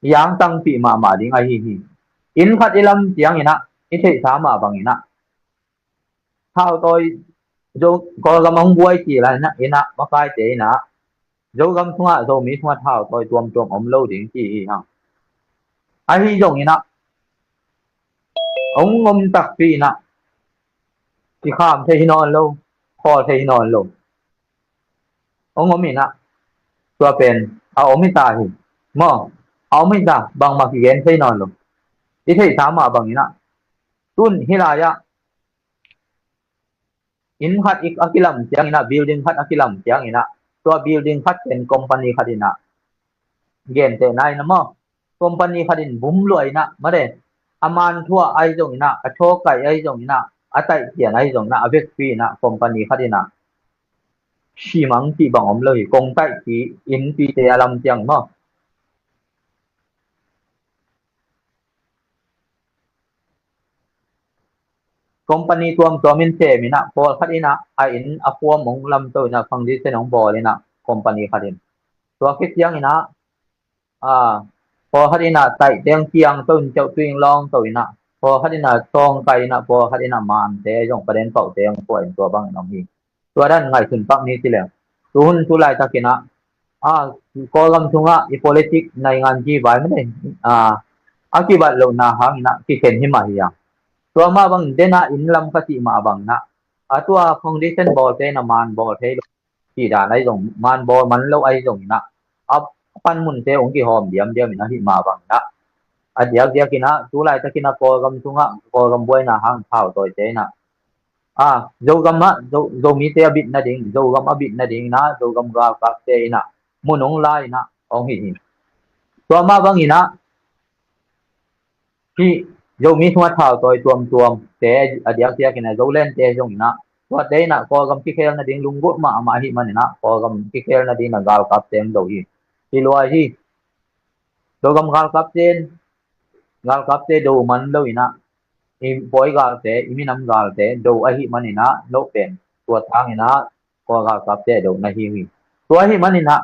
i angtangpih mahmah ding ahi hi. Inn khat i lam ciangin ah i theihsa mah bangin ah, thautawi Zo, Kawlgam hong buai ci lai in ah, in ah makaite in ah Zogam sungah, Zomi sungah thautawi tuamtuam om lo ding ci hi hang. Ahi zongin ah hong om takpi in ah kikham thei hi nawn lo, khawl thei hi nawn lo. Hong om in ah tua pen a om hi ta hi. Maw, a om hi ta, bangmah kigen thei nawn lo. I theihsa mah bangin ah, tun hih lai-ah inn khat i, a kilam ciangin ah, building khat a kilam ciangin ah, tua building khat pen company khat in ah, gentehna in ah maw, company khat in bum luai in ah, mate, a man thuah ahi zongin ah, a thawkaih ahi zongin ah, a taihcian ahi zongin ah, a vekpi in ah company khat in ah simang cih bang om lo hi. Kong taihci innpite a lam ciang maw, company tuamtuam in sem in ah, pawlkhat in ah a inn a khuam hong lamto in ah, foundation hong bawl in ah, company khat in. Tua khit ciangin ah, a, pawlkhat in ah taihte hong kiangto in, ceuh tuing lawngto in ah, pawlkhat in ah tawngkai in ah, pawlkhat in ah mante zong, paden pauhte hong pua in, tua bangin om hi. Tua dan ngaihsun pak ni ci leng, tuhun tulaitakin ah, a, Kawlgam sungah i politic naingan ci vai mate, a, a kibat lohna hangin ah kikhen hi mah hi a. Tua mah bangin den ah inn lam ka cih mah bangin ah, a tua foundation bawlte in ah man bawl thei lo, cih dan ahi zong, man bawl man lo ahi zongin ah, a panmunte hong kihawm diamdiam in ahih mah bangin ah, a diakdiakin ah tulaitakin ah Kawlgam sungah, Kawlgam buaina hang thautawite in ah, a, Zogam ah, Zo, Zomite a bit nading, Zogam a bit nadingin ah Zogam galkapte in ah mun hong la in ah hong hi hi. Tua mah bangin ah hih Zomi sungah thautawi tuamtuamte a diakdiakin ah Zolente zongin ah, tuate in ah Kawlgam kikhel nading lunggulh mahmah ahih manin ah, Kawlgam kikhel nading in ah galkapte hong do hi. Hi lua hi. Zogam galkapte in, galkapte do man lo in ah, i pawi galte, i minam galte do ahih manin ah, no pen tua tangin ah Kawl galkapte a do na hi uh hi. Tua ahih manin ah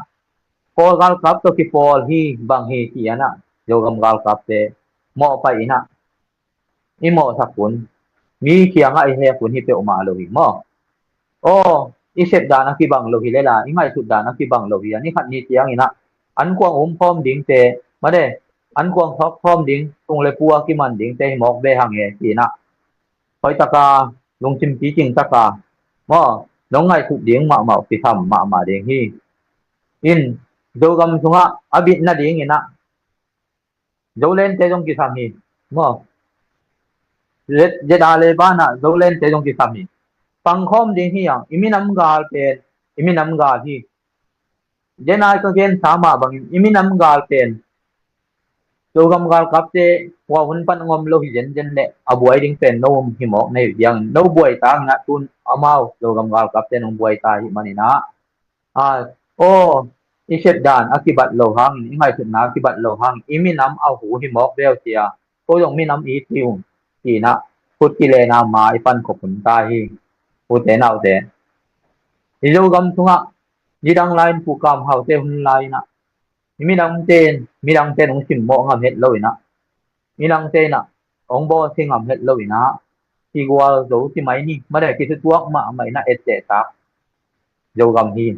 Kawl galkap tawh kipawl hi bang hi ci-in ah, Zogam galkapte mawhpaih in ah i mawhsak hun, mi kiangah i hek hun hi peuhmah lo hi maw. Aw, i sep dan a kibang lo hi lel a, i ngaihsut dan a kibang lo hi a, ni khat ni ciangin ah ankuang um khawm dingte, mate, ankuang thawk khawm ding, tung le pu a kiman dingte hi mawk ve hang e ci-in ah, hoih taka, lungsim picing taka, maw, nong ngaihsut ding mahmah, kisam mahmah ding hi. In, Zogam sungah a bit nadingin ah Zolente zong kisam hi, maw. Zet, zet a le banah Zolente zong kisam hi. Pangkhawm ding hi hang, i minam gal pen, i minam gal hi. Zenai ka gensa mah bangin, i minam gal pen, Zogam galkapte, tua hun pan ngom lo hi zenzen leh, a buai ding pen, no hi mawk na hi diang, no buai ta hina tun amau, Zogam galkapte nong buai ta hi maninah. A, aw, i sepdan a kibat lo hangin, i ngaihsutna a kibat lo hangin, i minam a hu hi mawk veu cia, ko zong minam i ti ung, tinah, khut kilena ma i pan khop hun ta hi, ute naute. I Zogam sungah, nidang lai-in Pu Kam Haute hun lai-inah, i midangte in, midangte in hong simmawh ngam het lo inah, midangte inah hong bawlsia ngam het lo inah, kigual zo ci mai ni, made kithutuak mahmah inah ettehtak Zogam hi.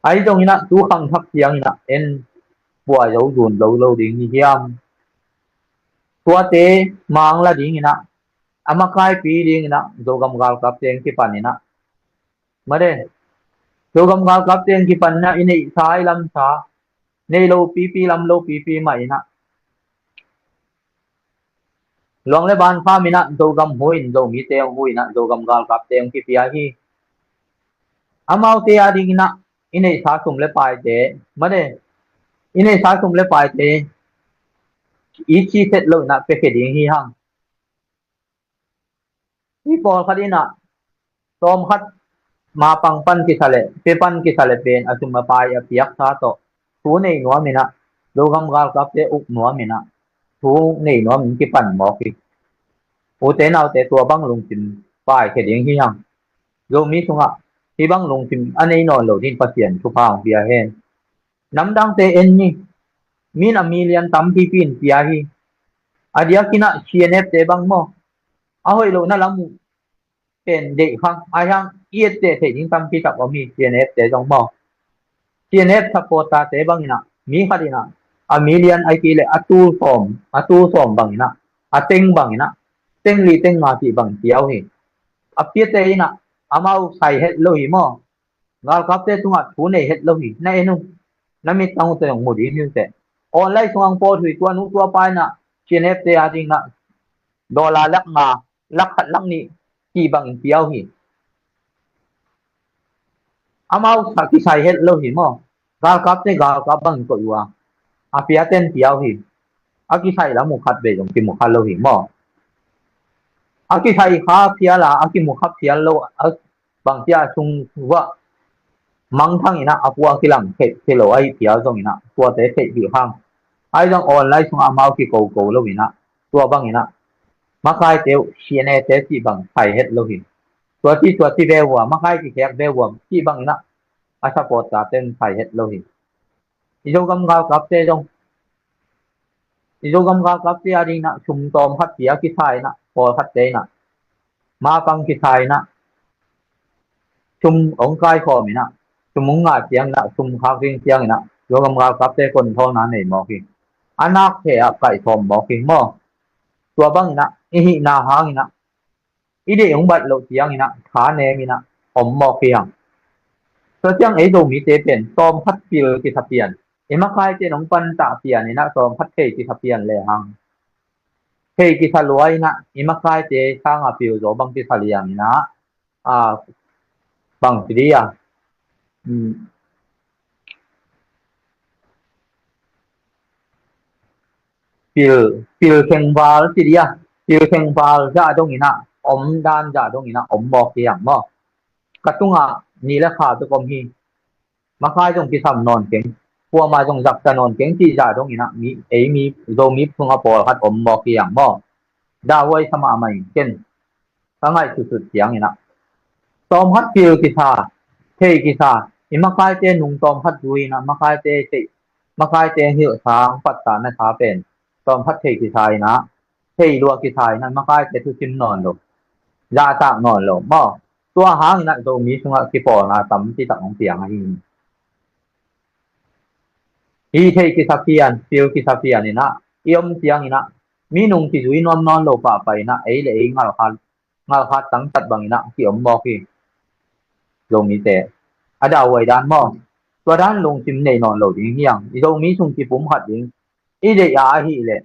Ahi zong inah tu khangthak ciang inah en buai zo zun lo lo ding hi hiam? Tuate mangla ding inah, a makaipi ding inah, Zogam galkapte hong kipan inah, made, Zogam galkapte hong kipan inah, i neihsa i lamsa, nei lo pipi lam lo pipi mah inah, luang le ban kham inah, Zogam hu in, Zomite hong hu inah, Zogam galkapte hong kipia hi. Amaute a ding inah, i neihsa sum le paite, made, i neihsa sum le paite, i ci set lo inah, pia khe ding hi hang. I pawlkhat inah, tawmkhat ma pang pan kisa le, pe pan kisa le pen, a sum a pai a piaksa tawh, thu nei nuam inah, Zogam galkapte uk nuam inah, thu nei nuam in kipan mawk hi. Ute naute, tua bang lungsim pai khe ding hi hang. Zomi sungah, hi bang lungsim a nei nawn lo ding Pasian thupha hong pia hen. Namdangte en ni, min a million tampipi in pia hi. A diak inah C N F te bang maw, a hoih lohna lam uh pen deih khang, a hiang i etteh theih ding tampi tak om hi, C N F te zong maw. C N F supporter te bang inah, mi khat inah, a million ai ti le a tul sawm, a tul sawm bang inah, a teng bang inah, teng li teng nga cih bang pia uh hi. A piate inah, amau sai het lo hi maw. Galkapte tungah thu nei het lo hi, na en uh, na mittang uh tawh zong mu ding hi uh teh. Online sungah hong pawt uh hi, tua nu tua pa inah, C N F te a ding inah, dollar lak nga, lak khat lak nih, cih bangin pia uh hi. Amau sa kisai het lo hi maw. Galkapte galkap bangin koih uh a, a piaten pia uh hi. A kisai lam uh khat vei zong kimu kha lo hi maw. A kisai kha phial a, a kimu kha phial lo, a bangci a sung vah mangthang inah, a pua kilang theih, theih lo ahi phial zong inah, tuate theih dih hang. Ahi zong online sungah amau kikoko lo inah, tua bang inah, makaite uh, C N A te cih bang sai het lo hi. Tua ci, tua ci ve uh a, makai kikhek ve uh a, cih bang inah, a supporter ten sai het lo hi. I Zogam galkapte zong, i Zogam galkapte a ding inah, sum tawmkhat pia kisa inah, pawlkhatte inah, mapang kisa inah, sum hong kaikhawm inah, sum hong ngah ciang inah, sum khak ding ciang inah, Zogam galkapte kontholna nei mawk hi. A nak thei ah kaihsawm mawk hi maw. Tua bang inah, i hihna hang inah, i deih hong bat loh ciang inah, tha nem inah, om mawk hi hang. Tua ciang ei Zomite pen, tawmkhat pil kisa pian. I makaite nong pantah pian inah, tawmkhat thei kisa pian le hang. Thei kisa lua inah, i makaite sanga pil zaw bang kisa liang inah, a, bang ci di a. Um, pil, pil khengval ci di a. Pil khengval zah dong inah, om dan zah dong inah, om mawk hi hang maw. Ka tungah ni le kha tuk om hi. Makai zong kisam nawn keng, kuamah zong zaksa nawn keng cih zah dong inah, mi, ei mi, Zomi sungah pawlkhat om mawk hi hang maw. Dahhuai sa mahmah in ken ka ngaihsutsut ciang inah, tawmkhat pil kisa, thei kisa, i makaite nung tawmkhat zui inah, makaite thei, makaite hilhsa, hong pattah nasa pen tawmkhat thei kisa inah, thei lua kisa inah, makaite thusim nawn lo, zahtak nawn lo maw. Tua hang inah Zomi sungah kipawlna tampi tak hong piang ahi hi. Hi thei kisa pian, pil kisa pian inah, i om ciang inah, mi nung kizui nuam nawn lo pahpah inah, ei le ei ngalkhat, ngalkhat tangtat bang inah kiom mawk hi. Zomite, a dahhuai dan maw. Tua dan lungsim nei nawn lo ding hi hang. I Zomi sung kipum khat ding, i deih a ahih leh,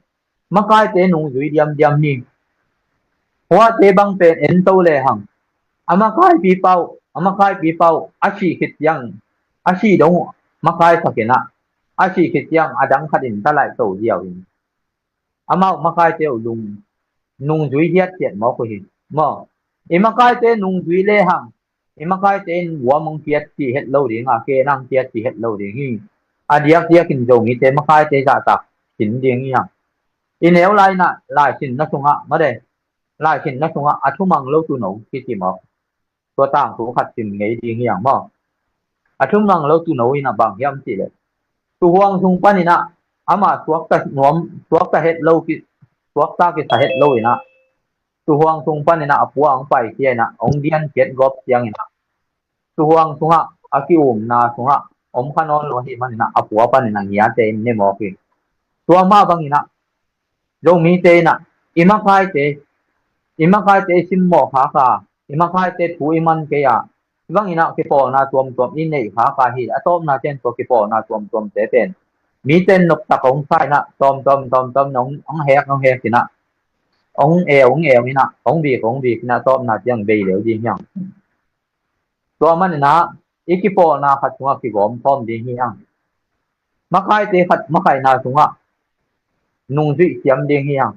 makaite nungzui diamdiam ni. Huate bang pen ento lehang, a makaipi pau, a makaipi pau a sih khit ciang, a sih dong uh makaisak inah, a sih khit ciang a dang khat in talaih to ziau hi. Amau makaite uh lung nungzui hiathiat mawk uh hi. Maw, i makaite nungzui lehang, i makaite in vuam hong kiat cih het lo ding a, ke nang kiat cih het lo ding hi. A diakdiak in Zomite makaite zahtak sin ding hi hang. I neu lai inah laisinna sungah, made, laisinna sungah a thumang lo tuuno kici mawk. Tua tangthu khat sim ngei ding hi hang maw. A thumang lo tuuno inah bang hiam cih leh, tuuhuang sung paninah amah suakta nuam, suakta het lo ki, suakta kisa het lo inah, tuuhuang sung paninah a pua hong paikhia inah hong dian kiat gawp cianginah, tuuhuang sungah a ki-umna sungah om kha nawn lo ahih maninah a pua paninah ngiate in ne mawk hi. Tua mah banginah Zomite inah i makaite, i makaite i simmawh khak a, i makaite thu i man kei a, i banginah kipawlna tuamtuam i neih khak a hi. A tawpna ciang tua kipawlna tuamtuamte pen mite in noptak hong sa inah tawmtawm tawmtawm inah hong, hong hek hong hek inah, hong eu hong eu inah, hong bik hong bik inah, tawpna ciang bei leu ding hi hang. Tua maninah i kipawlna khat sungah kigawm khawm ding hi hang. Makaite khat makaihna sungah nungzuih siam ding hi hang.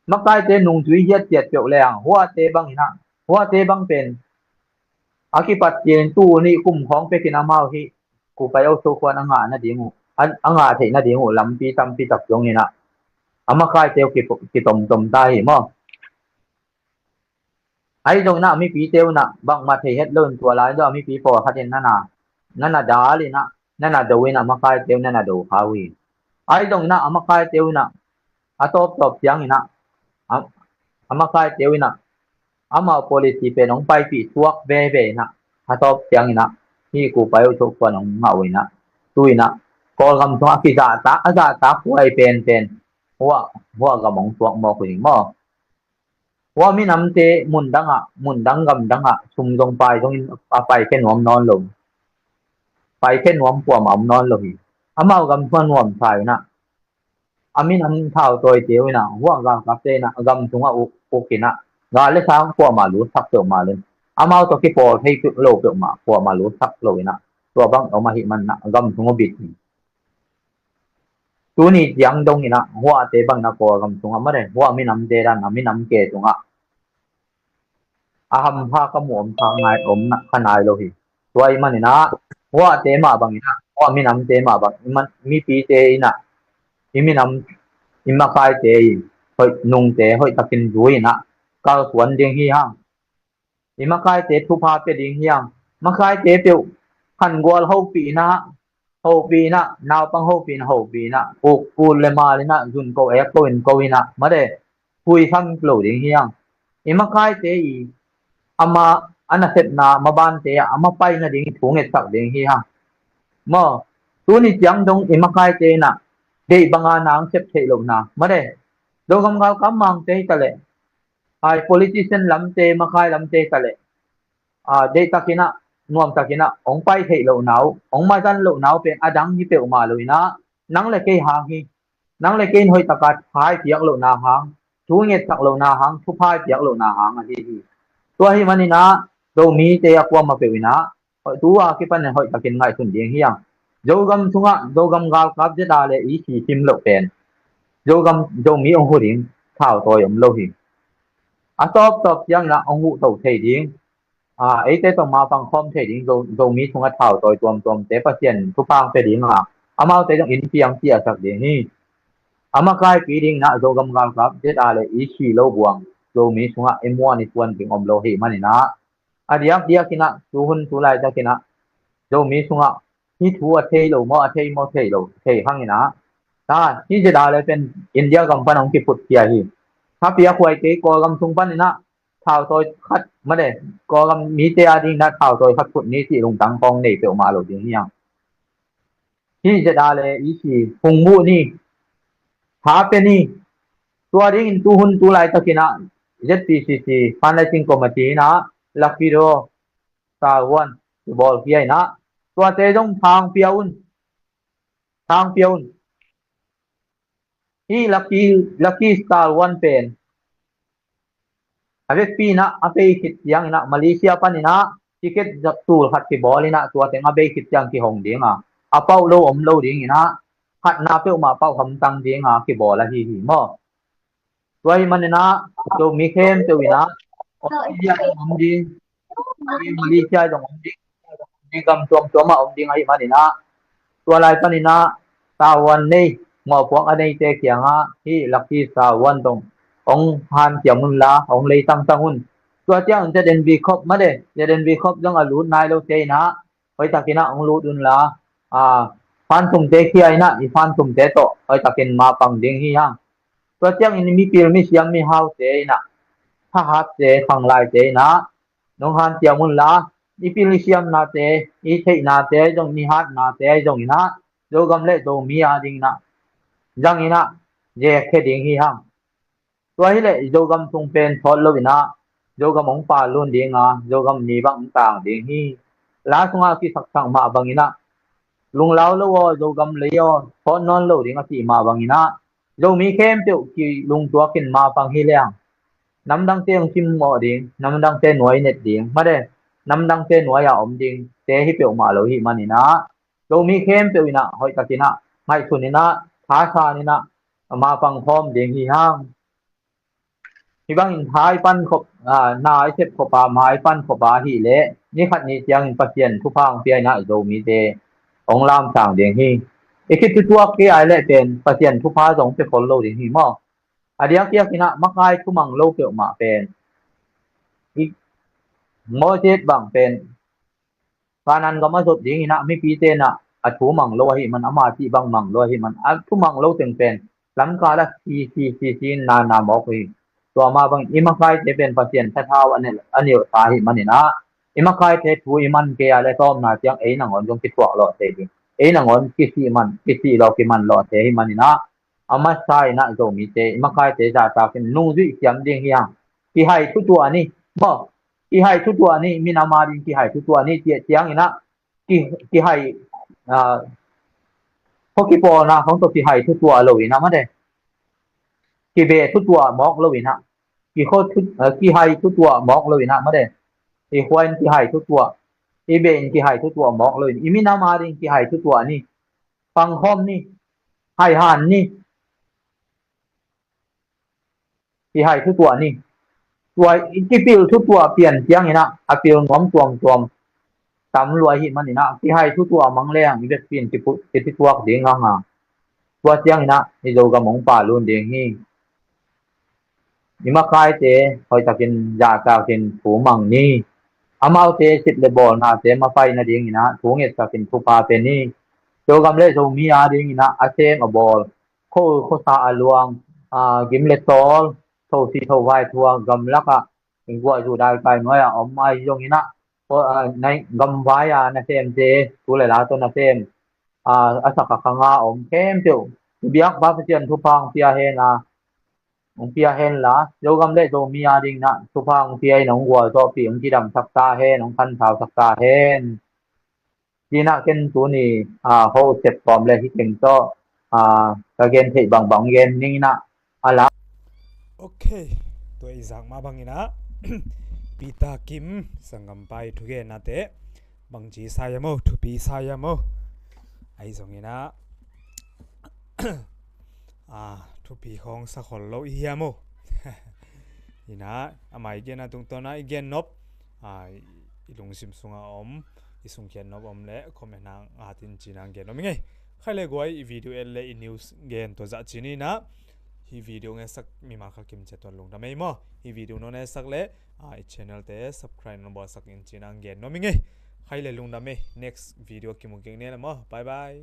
Makaite nungzui hiathiat peuh lehang, huate banginah, huate bang pen a kipat ciangin tu nih kum khawng pekin amau hih Kupai Aw Sokhuan a ngah nading uh, a, a ngah theih nading uh lampi tampi tak zonginah a makaite uh kipo-, kitomtom ta hi maw. Ahi zonginah a mipite unah bangmah thei het loin tua lai dong a mipi pawlkhat in nana, nana dal inah, nana do inah, makaite uh nana do kha uh hi. Ahi zonginah a makaite unah a tawptawp cianginah, a, a makaite unah amau policy pen hong paipih suak veve inah, a tawp cianginah hih Kupai Aw Sokhuan hong ngah uh inah, tu inah Kawlgam sungah a kizahtak, a zahtak huai penpen hua, hua gam hong suak mawk uh hi maw. Hua minamte mundangah, mundang gamdangah sum zong pai zongin a paikhia nuam nawn lo. Paikhia nuam kuamah om nawn lo hi. Amau gam sungah nuamsa inah, a minam thautawite uh inah, hua galkapte inah gam sungah uk, uk inah, gal le sang kuamah lutsak peuhmah lo in, amau tawh kipawl thei lo peuhmah kuamah lutsak lo inah, tua bang om ahih maninah gam sung uh bit hi. Tuni ciang donginah huate banginah Kawlgam sungah made, hua minamte dan a minam ke sungah a hampha ka mu om kha ngai, om na, kha nai lo hi. Tua ahih maninah huate mah banginah, hua minamte mah bang, i man, mipite inah, i minam, i makaite i hoih nungte hoihtakin zui inah kalsuan ding hi hang. I makaite thupha pia ding hi hang. Makaite peuh khangual hopih inah, hopih inah, naupang hopih inah, hopih inah, uk, ut le mal inah, zun ko ek ko in ko inah, made, pui khang lo ding hi hang. I makaite i ama a nasepna mabante ah a mapai nading thu ngetsak ding hi hang. Maw, tuni ciang dong i makaite inah deih banga nang sep theih lohna, made, Zogam galkap mangte hi taleh, ai politician lamte, makai lamte hi taleh, a, deihtakinah, nuamtakinah hong pai theih lohna uh, hong mazan lohna uh pen a dang hi peuhmah lo inah, nang le kei hang hi. Nang le kei in hoihtaka thupha i piak lohna hang, thu ngetsak lohna hang, thupha i piak lohna hang ahi hi. Tua ahih maninah Zomite a kuamah peuh inah tu a kipanin hoihtakin ngaihsun ding hi hang. Zogam sungah Zogam galkap Z R le E C sim loh pen Zogam, Zomi hong hu ding thautawi om lo hi. A tawptawp cianginah hong huhto thei ding, a, eite tawh mapang khawm thei ding Zo, Zomi sungah thautawi tuamtuamte Pasian thupha hong pia ding a, amaute zong innpi hong ciahsak ding hi. A makaipi dinginah Zogam galkap Z R le E C lo buang Zomi sungah i muan i puan ding om lo ahih maninah, a diakdiakinah tuhun tulaitakinah Zomi sungah hih thu a thei lo maw, a thei maw, thei lo, thei hanginah, ta, hih Z R le pen India gam pan hong kiphutkhia hi. Kha piakhuai kei, Kawlgam sung paninah thautawi khat, made, Kawlgam mite a dinginah thautawi khat phut ni cih lungtang khawng nei peuhmah lo ding hi hang. Hih Z R le E C hong muh ni, tha pia ni. Tua dingin tuhun tulaitakinah Z P C C Fundraising Committee inah Lucky Draw Star One kibawlkhia inah, tuate zong thang pia un. Thang pia un. Hih Lucky, Lucky Star One pen A vekpi in ah a bei khit ciangin ah Malaysia panin ah ticket zat tul khat kibawl in ah tua teng a bei khit ciang kihong ding a, a pauh lo om lo dingin ah khatna peuhmah pauh hamtang ding a kibawl ahi hi maw. Tua ahih manin ah Zomi khempeuh in ah Australia zong om ding, Malaysia zong om ding, gam tuamtuam ah om ding ahih manin ah tua lai panin ah sahuan nei, mawhpuak a neite kiangah hih lucky sahuan dong hong hanciam unla, hong lei tangtang un. Tua ciangin ZNB Corp mah de, ZNB Corp zong a lut nai lote in ah hoihtakin ah hong lut unla, a, fanthumte khia in ah i fanthumte tawh hoihtakin mapang ding hi hang. Tua ciangin mipil misiam mihaute in ah, thahatte khanglaite in ah nong hanciam unla, i pil i siamnate, i theihnate zong, i hatnate zong in ah Zogam le Zomi a dingin ah zangin ah zekkhia ding hi hang. Tua hileh Zogam sung pen thawt lo in ah Zogam hong palun ding a, Zogam ni bang hong tang ding hi. La sungah kisaksak mah bangin ah lunglau lo aw, Zogam lei aw, thawt nawn lo ding a cih mah bangin ah Zomi khempeuh kilungtuakin mapang hi leng namdangte hong simmawh ding, namdangte nuai net ding, mah de, namdangte nuai a om ding te hi peuhmah lo hi manin ah Zomi khempeuh in ah hoihtakin ah ngaihsun in ah thasan in ah mapang khawm ding hi hang. Hih bangin hai pan khop, a, na i sep khop a, mai pan khop a hileh ni khat ni ciangin Pasian thupha hong pia in ah Zomite hong lamsang ding hi. I khit thutuak kei a leh pen Pasian thupha zong pia khol lo ding hi maw. A diakdiak in ah makai thumang lo peuhmah pen i Moses bang pen Kanaan gam a zot dingin ah mipite in ah a thu mang lo ahih man, ama cih bang mang lo ahih man, a thu mang lo teng pen lamkal ah si si si si in na na mawk uh hi. Tua mah bangin i makaite pen Pasian thathau a nilh, a nilhsa ahih manin ah i makaite thu i man kei a leh tawmna ciang ei nangawn zong kithuah lawh thei ding, ei nangawn kisih man, kisih lawh kiman lawh thei ahih manin ah a masa in ah Zomite i makaite zahtakin nungzuih siam ding hi hang. Kihai thutuah ni maw, kihai thutuah ni, minam a ding kihai thutuah ni, ciah ciangin ah ki, kihai, a, khuakipawlna khong tawh kihai thutuah lo in ah mah de, kibeh thutuah mawk lo in ah, kikho thu, a, kihai thutuah mawk lo in ah mah de, i khua in kihai thutuah, i beh in kihai thutuah mawk lo in, i minam a ding kihai thutuah ni, pangkhawm ni, haihan ni. Kihai thutuah ni. Tua i kipil thutuah pian ciangin ah a pil nuam tuamtuam tam lua ahih manin ah kihai thutuah mang leng i vekpi in kipu, kipituak ding hang a, tua ciangin ah i Zogam hong palun ding hi. I makaite hoihtakin zahtakin thu mang ni. Amaute sit le bawlnate mapai nadingin ah thu ngetsakin thupha pia ni. Zogam le Zomi a dingin ah a sem a bawl, kho, khosa a luang, a, gim le tawl, thosi thovai thuak gamlak ah, guah zu daikai nuai ah om ahi zongin ah, gamvai a nasemte, tu le la tawh nasem, a, a sak a khang a om khempeuh i biak pa Pasian thupha hong pia hen la, hong pia hen la, Zogam le Zomi a dingin ah thupha hong pia in hong gualzawhpih, hong kidamsak ta hen, hong khansausak ta hen. Ci-in ah ken tuni, a, hong sep kawm le hih teng tawh, a, ka gen theih bangbang gen ning in ah a la. Ok, tua i zak mah bangin ah Peter Kim sanggampa i thugennate bangci sa hiam aw, thupi sa hiam aw? Ahi zongin ah, a, thupi khong sa khol lo i hiam aw? In ah ama i genna tungtawn ah i gen nop, a, i lungsim sungah om, i sungkhiat nop om leh comment hang at in ci-in ah gen nuam ing ei. Khai le guai, i video et le i news gen tua zah ci-in ah hih video ngetsak mimal khat kim ciat tua lungdam ei maw. Hih video nong etsak leh, a, i channel te subscribe nong bawlsak in ci-in ah gen nuam ing ei. Khai le lungdam ei, next video kimu kik ni le maw. Bye bye.